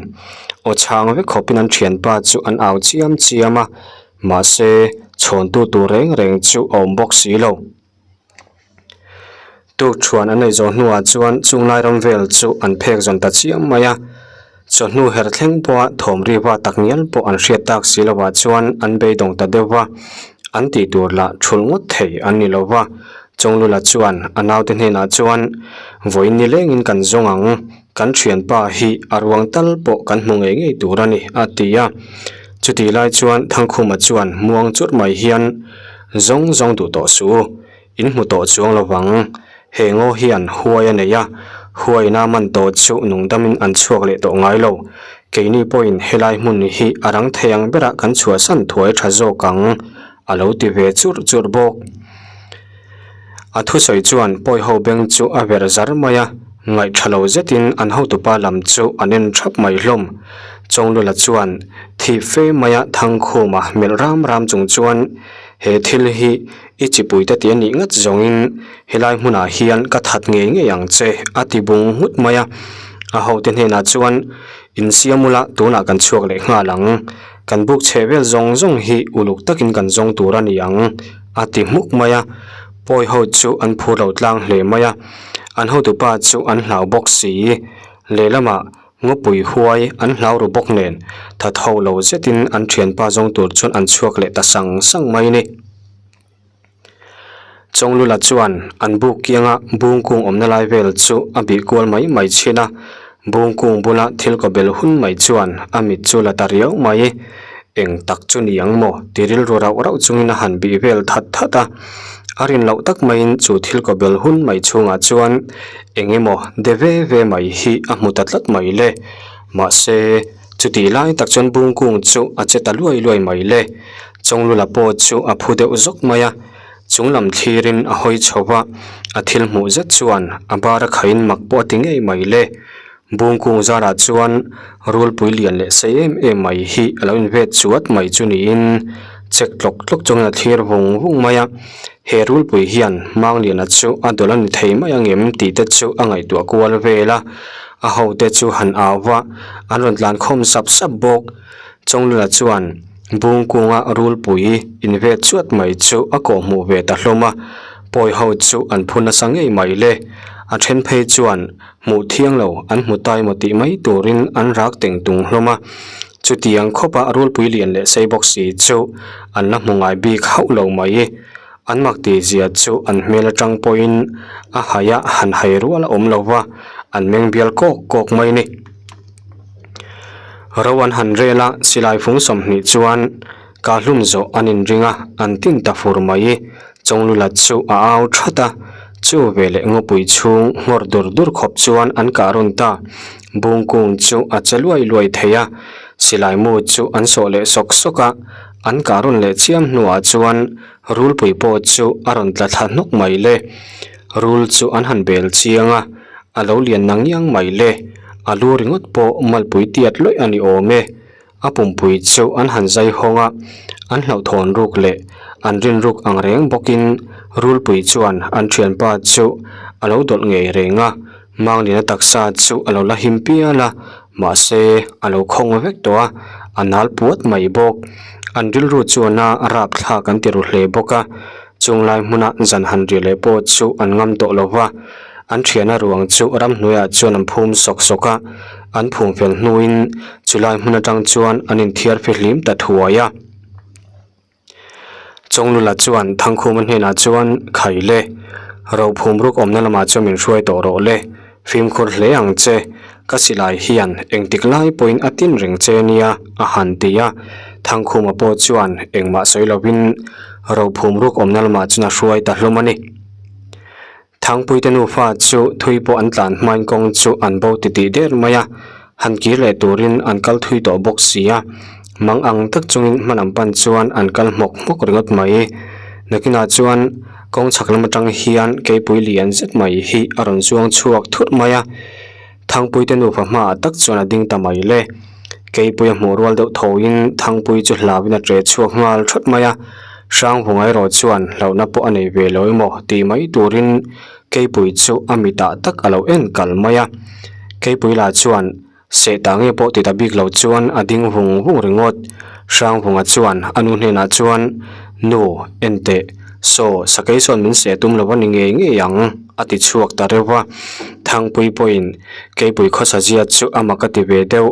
S1: Aw chhang vek khawpin an ṭhianpa chu an au chiam chiam a, mahse chhawntu tur reng reng chu a awm bawk si lo. Tukṭhuan an ei zawh hnuah chuan chunglai ram vel chu an phek zawn ta chiam mai a, chawhnu her thleng pawha thawm riva tak ngial pawh an hriat tak si lovah chuan an beidawng ta deuh va, an tih tur lah thulh ngawt thei an ni lo va. Chawnglula chuan a naute hnenah chuan, Vawiin ni lengin kan zawng ang, kan thianpa hi a ruang tal pawh kan hmu ngei ngei tur a ni, a ti a. Chutih lai chuan Thangkhuma chuan muang churh mai hian, Zawng zawng duh tawh suh u, in hmu tawh chuang lo vang. He ngaw hian huai a nei a, huaina man tawh chu nungdamin an chhuak leh tawh ngai lo. Keini pawhin helai hmun hi a rang thei ang berah kan chhuahsan thuai tha zawk ang, a lo ti ve churh churh bawk. A thusawi chuan pawiho beng chu a verh zar mai a, ngaih tha lo zetin an hotupa lam chu an en thap mai hlawm. Chawnglula chuan thih fe maia Thangkhuma melh ram ram chung chuan he thil hi i chipuite ti a nih ngat zawngin helai hmunah hian ka that ngei ngei ang che a ti bung nghut mai a. A hote hnenah chuan insiam ula tunah kan chhuak leh nghal ang. Kan buk chhe vel zawng zawng hi uluk takin kan zawng tur a ni ang a ti hmuk mai a. Pawi ho chu an phur lo tlang hle mai a, an hotupa chu an hlau bawk si. Lehlamah. Ngawpui huai an hlau ru bawk nen that ho lo zetin an thianpa zawng tur chuan an chhuak leh ta sang sang mai a ni. Chawnglula chuan an buk kianga bungkung awmna lai vel chu a bih kual mai mai chhin a, bungkung bula thil kaw bel hun mai chuan a mit chu la ta riau mai. Eng tak chu ni ang maw? ti rilru rauh rauh chungin a han bih vel that that a. A rin loh tak maiin chu thil kaw bel hun mai chhungah chuan eng emaw de ve ve mai hi a hmu ta tlat mai le. Mahse, chutih lai tak chuan bungkung chu a che ta luai luai mai le. Chawnglula pawh chu a phu deuh zawk mai a, chung lam thlirin a hawi chho va, a thil hmuh zet chuan a bar a khaiin mak pawh a ti ngei mai le. Bungkung zarah chuan rulpui lian leh sei em em mai hi a lo invet chuat mai chu niin chek tlawk tlawk chungin a thlir vung vung mai a, he rulpui hian Mangliana chu a dawlh a ni thei mai angem tih te chu a ngaihtuah kual vel a, a hote chu han au va, an rawn tlan khawm sap sap bawk. Chawnglula chuan Bungkunga rulpui invet chuat mai chu a kawh hmuh ve ta hlawm a, pawi ho chu an phu nasa ngei mai le. A then phei chuan hmuh thiang lo an hmu tai maw tih mai turin an rak teng tung hlawm a. Chutiang khawpa rulpui lian leh sei bawk si chu an la hmu ngai bik hauh lo mai. An mak tih zia chu an hmel atang pawhin a hai a han hai rual a awm lo va, an meng bial kawk kawk mai a ni. Ro an han rel a, silai fung 20 chuan kahlum zawh an inring a, an tin ta fur mai. Chawnglula chu a au that a, chu veleh ngawpui chhung nghawr dur dur khawp chuan an kah rawn ta. Bungkung chu a che luai luai thei a, silai mu chu an sawh leh sawk sawk a, an kah rawn leh chiam hnuah chuan rulpui pawh chu a rawn tla thla hnawk mai le. Rul chu an han bel chiang a, a lo lian na ngiang mai le. A lu ringawt pawh malpui tiat lawih a ni awm e. A pumpui chu an han zai hawng a, an hlauhthawn ruk leh an rin ruk ang reng bawkin rulpui chuan an thianpa chu a lo dawlh ngei reng a, Mangliana taksa chu a lo la him pial a, mahse a lo khawng vek tawh a, a nal puat mai bawk. An rilru chuan a rapthlak an ti ru hle bawk a, Chunglai hmuna zan han ri leh pawh chu an ngam tawh lo va, an thiana ruang chu ramhnuaiah chuan an phum sawk sawk a, an phum fel hnuin chulai hmun atang chuan an inthiar fihlim ta thuai a. Chawnglula chuan Thangkhuma hnenah chuan, Khai le, rophum ruk awmna lamah chuan min hruai tawh rawh le, fimkhur hle ang che, ka silai hian engtik lai pawhin a tin reng che nia, a han ti a. Thangkhuma pawh chuan engmah sawi lovin rophum ruk awmna lamah chuan a hruai ta hlawm a ni. Thangpuite nufa chu thui pawh an tlan hmain kawng chu an bo titih der mai a, han kir leh turin an kal thui tawh bawk si a. Mang ang tak chungin hma lam pan chuan an kal hmawk hmawk ringawt mai. Nakinah chuan kawng chhak lam atang hian keipui lian zet mai hi a rawn zuang chhuak thut mai a. Thangpuite nufa hmaah tak chuan a ding ta mai le. Keipui a hmuh rual deuh thoin Thangpui chu hlauin a ṭe chhuak nghal ṭhawt mai a. Hrangvunga erawh chuan hlauhna pawh a nei ve lo emaw tih mai turin Keipui chu a mitah tak a lo en kal mai a. Keipui lah chuan seh ta nge pawh ti ta bik lo chuan a ding vung vung ringawt. Hrangvunga chuan a nu hnenah chuan, Nu, en teh, saw sakei sawn min seh tum lo a ni ngei ngei ang, a ti chhuak ta reuh a. Thangpui pawhin Keipui khawsa zia chu a mak a ti ve deuh.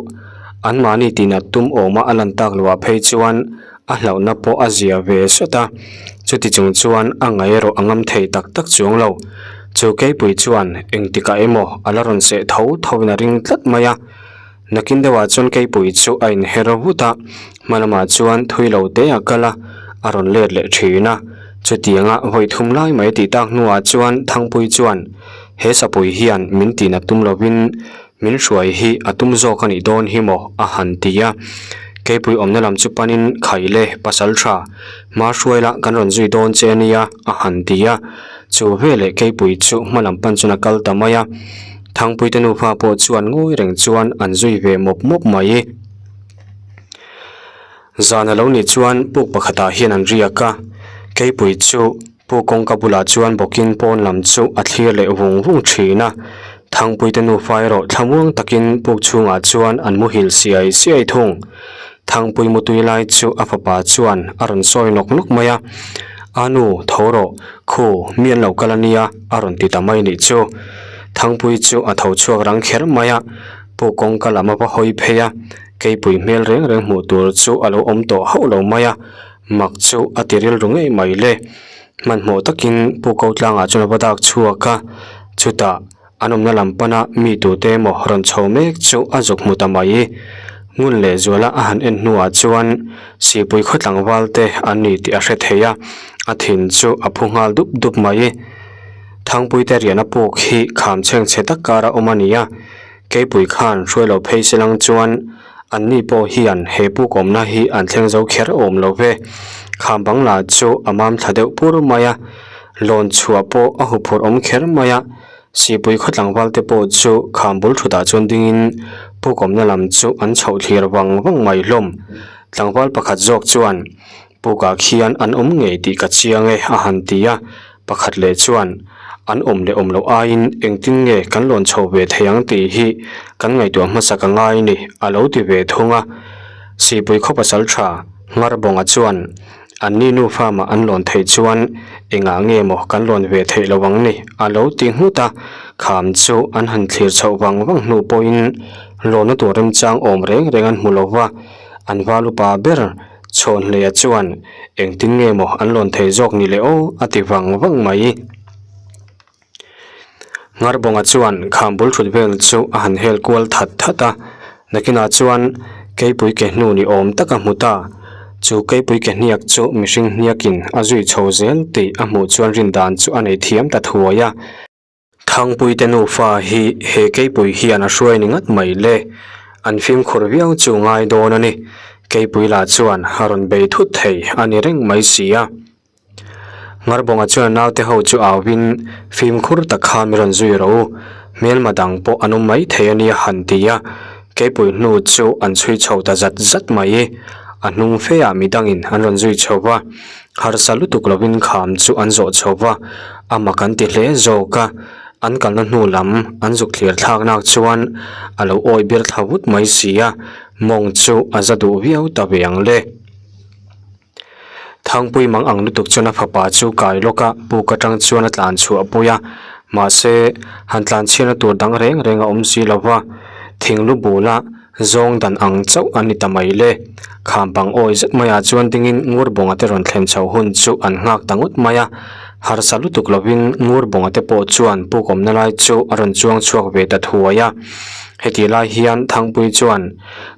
S1: Anmahni tinat tum awma a lan tak loah phei chuan a hlauhna pawh a zia ve sawt a, chuti chung chuan a ngaih erawh a ngam thei tak tak chuang lo. Chu Keipui chuan engtikah emaw a la rawn seh tho tho in a ring tlat mai a. Nakin deuhah chuan Keipui chu a inher vut a, hma lamah chuan thui lo te a kal a, a rawn let leh thin a. Chutianga vawi thum lai mai tih tak hnuah chuan Thangpui chuan, He sapui hian min tina tum lovin min hruai hi a tum zawk a nih dawn hi maw? a han ti a. Keipui awmna lam chu panin Khai le, pasal tha, hma hruai la kan rawn zui dawn che a nia, a han ti a. Chu veleh Keipui chu hma lam pan chuan a kal ta mai a. Thangpuite nufa pawh chuan ngawi reng chuan an zui ve mawp mawp mai. Zan a lo nih chuan puk pakhatah hian an riak a, Keipui chu puk kawngka bulah chuan bawkin pawn lam chu a thlir leh vung vung thin a. Thangpuite nufa erawh thlamuang takin puk chhungah chuan an muhil siai siai thung. Thangpui mutui lai chu a fapa chuan a rawn sawi nawk nawk mai a, A nu, tho rawh, khu, mi an lo kal a nia, a rawn ti ta mai nih chu. Thangpui chu a tho chhuak rang kher mai a. Puk kawngka lam a va hawi phei a, keipui hmel reng reng hmuh tur chu a lo awm tawh hauh lo mai a, mak chu a ti rilru ngei mai le. Hmanhmawh takin puk ko tlangah chuan a va dak chhuak a, chutah an awmna lam pana mi tute emaw rawn chho mek chu a zuk hmu ta mai. Ngun leh zuala a han en hnuah chuan sipui khaw tlangval te an ni tih a hre thei a, a thin chu a phu nghal dup dup mai. Thangpuite riahna puk hi kham chhengchhe tak kara awm a ni a, Keipui khan hruai lo phei se lang chuan anni pawh hian he puk awmna hi an thleng zo kher awm lo ve. Kham bang lah chu a mam thla deuh pur mai a, lawn chhuah pawh a huphurh awm kher mai a, Sipui khaw tlangval te pawh chu kham bul thutah chuan dingin puk awmna lam chu an chhoh thlir vang vang mai hlawm. Tlangval pakhat zawk chuan Pukah khian an awm ngei tih ka chiang e a han ti a, pakhat leh chuan an awm leh awm loh aiin engtin nge kan lawn chho ve thei ang tih hi kan ngaihtuah hmasa ka ngai ni a lo ti ve thung a. Sipui khaw pasal tha Ngharbawnga chuan anni nufa mah an lawn theih chuan engah nge maw kan lawn ve theih lo ang ni a lo ti nghut a, kham chu an han thlir chhoh vang vang hnu pawhin lawnna tur remchang awm reng reng an hmu lo va, an val upa ber Chhawnhleia chuan engtin nge maw an lawn thei zawk ni le aw a ti vang vang mai. Ngharbawnga chuan kham bul thut vel chu a han hel kual that that a, nakinah chuan keipui ke hnu ni awm tak a hmu ta. Chu keipui ke hniak chu mihring hniakin a zui chho zel tih a hmuh chuan rin dan chu a nei thiam ta thuai a. Thangpuite nufa hi he keipui hian a hruai ni ngat mai le. An fimkhur viau chu ngai dawn a ni. Keipui lah chuan a rawn bei thut thei a ni reng mai si a. Ngharbawnga chuan a naute ho chu auin fimkhur tak kha mi rawn zui rawh u. Hmelma dang pawh an awm mai thei a nia han ti a. Keipui hnu chu an chhui chho ta zat zat mai. A hnung feah midangin an rawn zui chho va. Harsa lutuk lovin kham chu an zawh chho va, a mak an ti hle zawk a, an kalna hnu lam an zuk thlir thlak nak chuan a lo awi bir thla vut mai si a, mawng chu a za duh viau ta ve ang le. Thangpui mang ang lutuk chuan a fapa chu kai lawk a, puk atang chuan a tlan chhuah pui a, mahse han tlan chhiatna tur dang reng reng a awm si lo va, thing lu bula Zawng dan ang chauh a ni ta mai le. Kham pang awi zet maiah chuan dingin Ngurbawnga te rawn thlen chho hun chu an nghak ta ngawt mai a. Harsa lutuk lovin Ngurbawnga te pawh chuan puk awmna lai chu a rawn chuang chhuak ve ta thuai a. Hetih lai hian Thangpui chuan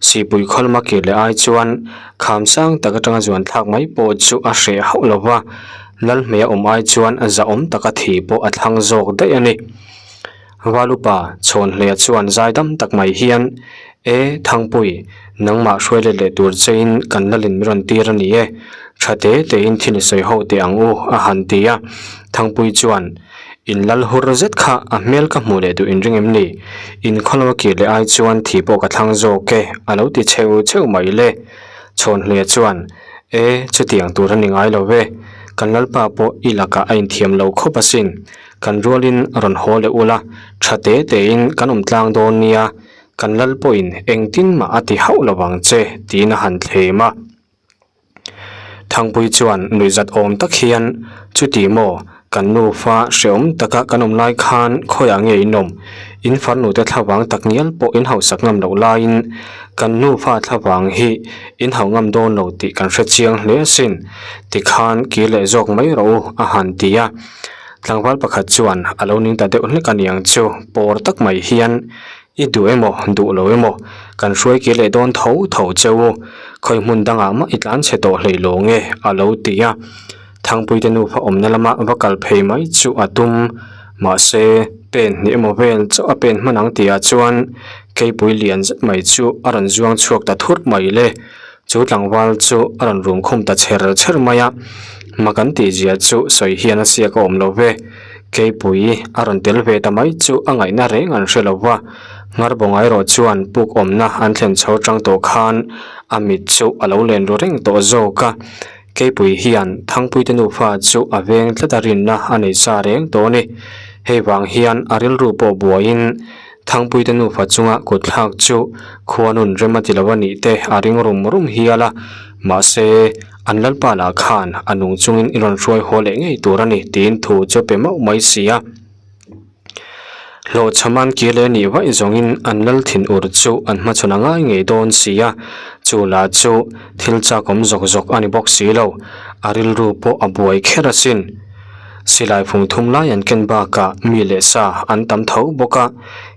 S1: Sihpui khawlma kir leh ai chuan kham sang tak atanga zuan thlak mai pawh chu a hreh hauh lo va, Lalhmei a awm ai chuan zahawm taka thi pawh a thlang zawk daih a ni. Valupa Chhawnhleia chuan zaidam tak mai hian, E, Thangpui, nangmah hruai let leh tur chein kan lalin mi rawn tir a ni e. Tha te tein thil i sawi ho teh ang u, a han ti a. Thangpui chuan, In lal hur zet kha a hmel ka hmuh leh duh in ring em ni? In khaw lama kir leh ai chuan thi pawh ka thlang zawk e, a lo ti cheu cheu mai le. Chhawnhleia chuan, E, chutiang tur a ni ngai lo ve. Kan lalpa pawh i lakah a inthiam lo khawp asin. Kan rualin rawn haw leh ula, tha te tein kan awm tlang dawn nia, kan lal pawhin engtin mah a ti hauh lo vang che, tiin a han thlem a. Thangpui chuan nuihzat awm tak hian, Chuti maw, kan nufa hrehawm taka kan awm lai khan khawiah nge in awm? In farnute thlavang tak ngial pawh in hausak ngam loh laiin kan nufa thlavang hi in hauh ngam dawn lo tih kan hre chiang hle asin, tikhan kir leh zawk mai rawh u, a han ti a. Tlangval pakhat chuan a lo ning ta deuh hlek a niang chu pawr tak mai hian i duh emaw duh lo emaw kan hruai kir leh dawn tho tho che u, khawi hmun dangah mah i tlan chhe tawh hlei lo nge a lo ti a. Thangpuite nufa awmna lama va kal phei mai chu a tum, mahse pen hnih emaw vel chauh a pen hman ang tihah chuan keipui lian zet mai chu a rawn zuang chhuak ta thurh mai le. Chu tlangval chu a rawn rum khum ta chher chher mai a, mak an tih zia chu sawi hian a siak a awm lo ve. Keipui a rawn tel ve ta mai chu a ngaihna reng an hre lo va, Ngharbawnga erawh chuan puk awmna an thlen chho tang tawh khan a mit chu a lo len ru reng tawh zawk a. Keipui hian Thangpuite nufa chu a veng tlat a rinna a nei sa reng tawh a ni. Hei vang hian a rilru pawh buaiin Thangpuite nufa chunga kut thlak chu khuanun rem a ti lo a nih te a ring rum rum hial a, mahse an lalpa lah khan a nung chungin i rawn hruai haw leh ngei tur a ni tiin thu chu a pe mauh mai si a. Hlawhchham an kir leh nih vaih zawngin an lal thin ur chu an hmachhawn a ngai ngei dawn si a, chu lah chu thil chak awm zawk zawk a ni bawk si lo, a rilru pawh a buai kher asin. Silai phung thum lai an ken bakah mi leh sa an tam tho bawk a,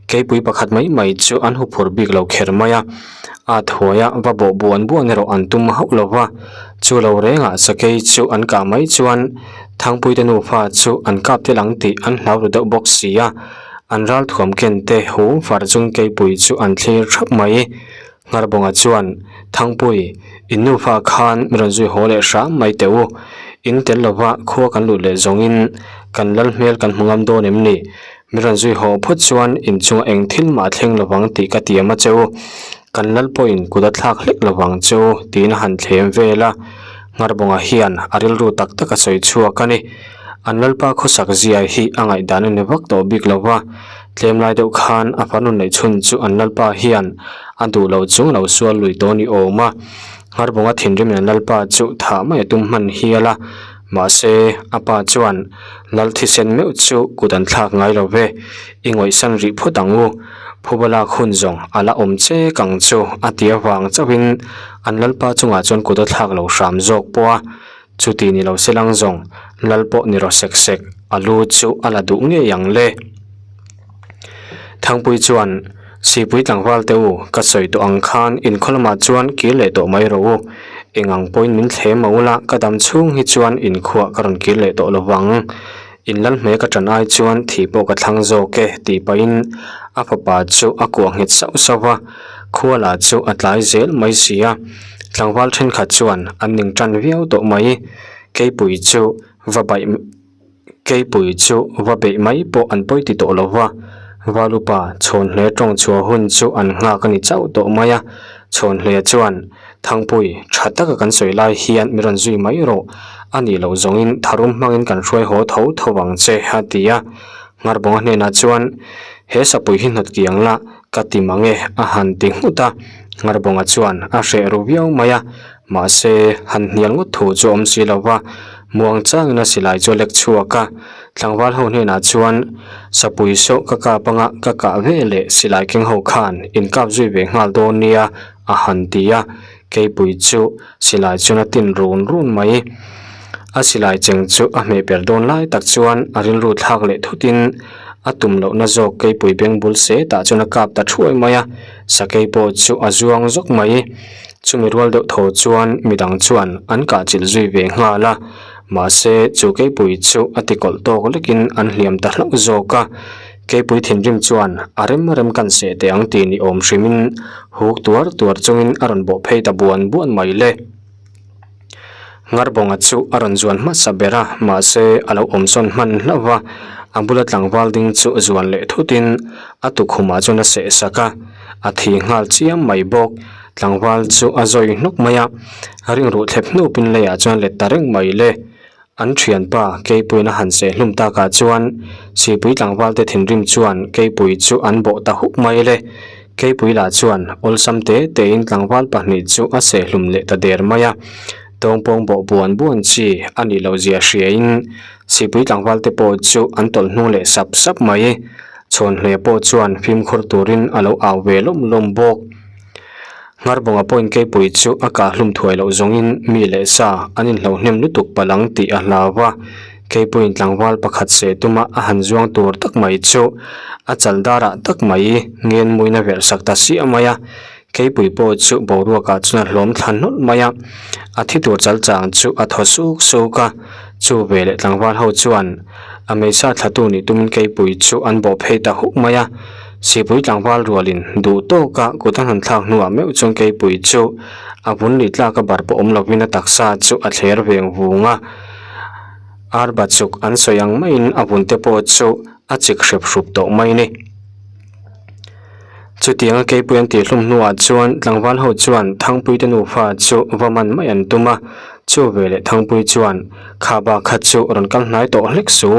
S1: keipui pakhat mai mai chu an huphurh bik lo kher mai a, a thuaia va bawh buan buan erawh an tum hauh lo va, chu lo rengah sakei chu an kah mai chuan Thangpuite nufa chu an kap tel ang tih an hlau ru deuh bawk si a, an ral thuam ken te hu far chung keipui chu an thlir thap mai. Ngharbawnga chuan, Thangpui, in nufa khan mi rawn zui haw leh hram mai teh u. In tel lova khua kan lut leh zawngin kan lal hmel kan hmu ngam dawn em ni? Mi rawn zui haw phawt chuan in chunga eng thil mah thleng lovang tih ka tiam a che u. Kan lal pawhin kut a thlak hlek lovang che u tiin a han thlem vel a. Ngharbawnga hian a rilru tak tak a sawi chhuak a ni. An lalpa khawsak zia hi a ngaihdan a ni vak tawh bik lo va, tlem lai deuh khan a farnu neih chhun chu an lalpa hian a duh lo chung lo sual lui tawh ni awm a. Ngharbawnga thinrimin an lalpa chu thah mai a tum hman hial a, mahse a pa chuan lal thisen meuh chu kut an thlak ngai lo ve, i ngawihsan rih phawt ang u. Phuba lak hun zawng a la awm chek ang chu a ti avang chauhin an lalpa chungah chuan kut a thlak lo hram zawk pawh a, chuti ni lo se lang zawng lal pawh ni rawh sek sek a lu chu a la duh ngei ang le. Thangpui chuan, Sipui tlangval te u, ka sawi tawh ang khan inkhaw lamah chuan kir leh tawh mai rawh u. Eng ang pawhin min thlem a ula ka dam chhung hi chuan inkhuah ka rawn kir leh tawh lo vang. In lal hmel ka ṭan ai chuan thih pawh ka thlang zawk e tih pahin a fapa chu a kuah nghet sauh sauh va, khua lah chu a tlai zel mai si a, tlangval ṭhenkhat chuan an ning ṭan viau tawh mai. Keipui chu va baih Keipui chu va beih mai pawh an pawi ti tawh lo va, Valupa Chhawnhle ṭawng chhuah hun chu an nghak a ni chauh tawh mai a, Chhawnhle chuan Thangpui, tha taka kan sawi lai hian mi rawn zui mai rawh. A nih loh zawngin tharum hmangin kan hruai haw tho tho vang che, a ti a. Ngharbawnga hnenah chuan, He sapui hi hnawt kiang la, ka ti mang e, a han ti nghut a. Ngharbawnga chuan a hreh ru viau mai a, mahse, han hnial ngawt thu chu a awm si lo va. Muang changin a silai chu a lek chhuak a. Tlangval ho hnenah chuan, Sapui sawh ka kap anga ka kah ve leh silai keng ho khan in kap zui ve nghal dawn nia, a han ti a, keipui chu silai chuan a tin run run mai. A silai cheng chu a hmeh per dawn lai tak chuan a rilru thlak leh thutin a tum lohna zawk keipui beng bul se tah chuan a kap ta thuai mai a, sakei pawh chu a zuang zawk mai. Chumi rual deuh tho chuan midang chuan an kah chilh zui ve nghal a, mahse chu keipui chu a ti kawlh tawk lekin an hliam ta hlauh zawk a. Keipui thinrim chuan a rem rem kan seh teh ang tih ni awm hrimin huk tuar tuar chungin a rawn bawh phei ta buan buan mai le. Ngharbawnga chu a rawn zuan hmasa ber a, mahse a lo awm sawn hman hlauh va, a bula tlangval ding chu zuan leh thutin a tukhumah chuan a seh sak a, a thi nghal chiam mai bawk. Tlangval chu a zawi hnawk mai a, ringruh thlep hnupin leiah chuan let ta reng mai le. An thianpa Keipuiin a han seh hlum takah chuan Sipui tlangvalte thinrim chuan Keipui chu an bawh ta huk mai le. Keipui lah chuan awlsam te tein tlangval pahnih chu a seh hlum leh ta der mai a. Tawngpawng bawh buan buan chi a nih loh zia hriain Sipui tlangvalte pawh chu an tawlh hnung leh sap sap mai. Chhawnhleh pawh chuan fimkhur turin a lo au ve lawm lawm bawk. Ngharbawnga pawhin keipui chu a kah hlum thuai loh zawngin mi leh sa an inhlo hnem lutuk palh ang tih a hlau va. Keipuiin tlangval pakhat seh tuma a han zuang tur tak mai chu a chal darah tak mai ngen muin a verh sak ta siah mai a. Keipui pawh chu boruakah chuan a hlawm thla hnawlh mai a. A thi tur chal chang chu a thaw suk suk a. Chu veleh tlangval ho chuan a hmeichhia thlatu nih tumin keipui chu an bawh phei ta huk mai a. Sipui tlangval rualin duh tawka kut an han thlak hnuah meuh chuan keipui chu a vun ri tlak a bar pawh awm lovin a taksa chu a thler veng vung a. Arba chuk an sawi ang maiin a vun te pawh chu a chik hrep hrup tawh mai a ni. Chutianga keipui an tihhlum hnuah chuan tlangval ho chuan Thangpuite nufa chu va man mai an tum a, chu veleh Thangpui chuan kha bak kha chu rawn kal hnai tawh hlek su,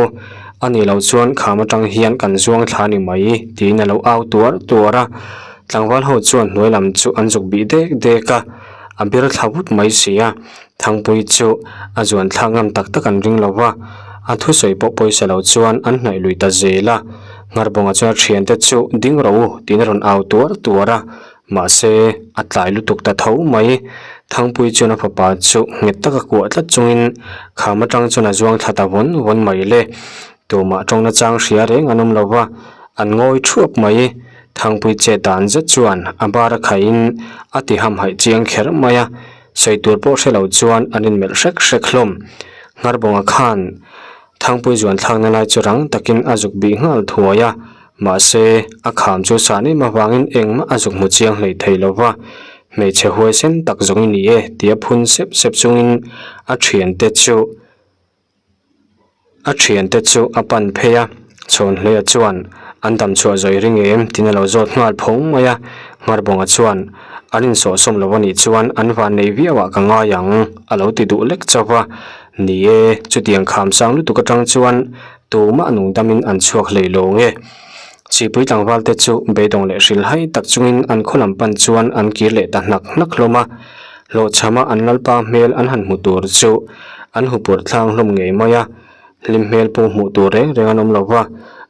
S1: a nih loh chuan kham atang hian kan zuang thla ni mai tiin a lo au tuar tuar a, tlangval ho chuan hnuai lam chu an zuk bih dek dek a, a bir thla vut mai si a, Thangpui chu a zuan thlak ngam tak tak an ring lo va, a thusawi pawh pawisa lo chuan an hnaih lui ta zel a. Ngharbawnga chuan a thiante chu ding rawh u tiin a rawn au tuar tuar a, mahse a tlai lutuk ta tho mai. Thangpui chuan a fapa chu nghet taka kuah tlat chungin kham atang chuan a zuang thla ta vawn vawn mai le. Tumah tawngna chang hria reng an awm lo va, an ngawi thuap mai. Thangpui chet dan zet chuan a bar a khaihin a ti hamhaih chiang kher mai a, sawi tur pawh hre lo chuan an inmelh hrek hrek hlawm. Ngharbawnga khan Thangpui zuan thlakna lai chu rang takin a zuk bih nghal thuai a, mahse a kham chu san em avangin engmah a zuk hmu chiang hlei thei lo va, hmeichhe huaisen tak zawng i ni e tia phun sep sep chungin a thiante chu A thiante chu a pan phei a, Chhawnhleia chuan an dam chhuah zawi ring em tiin a lo zawt nghal phawng mai a, Ngharbawnga chuan an insawhsawm lo anih chuan an van nei viau ah ka ngai ang a lo ti duh lek chauh va, ni e, chutiang kham sang lutuk atang chuan tumah nungdamin an chhuak hlei lo nge. Chipui tlangval te chu beidawng leh hrilhai tak chungin an khaw lam pan chuan an kir leh ta hnak hnak hlawm a, hlawhchhama an lalpa hmel an han hmu tur chu an hupurh thlang hlawm ngei mai a, hlim hmel pawh hmuh tur reng reng an awm lo va,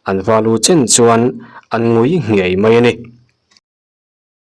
S1: an valu chen chuan an ngui ngei mai a ni.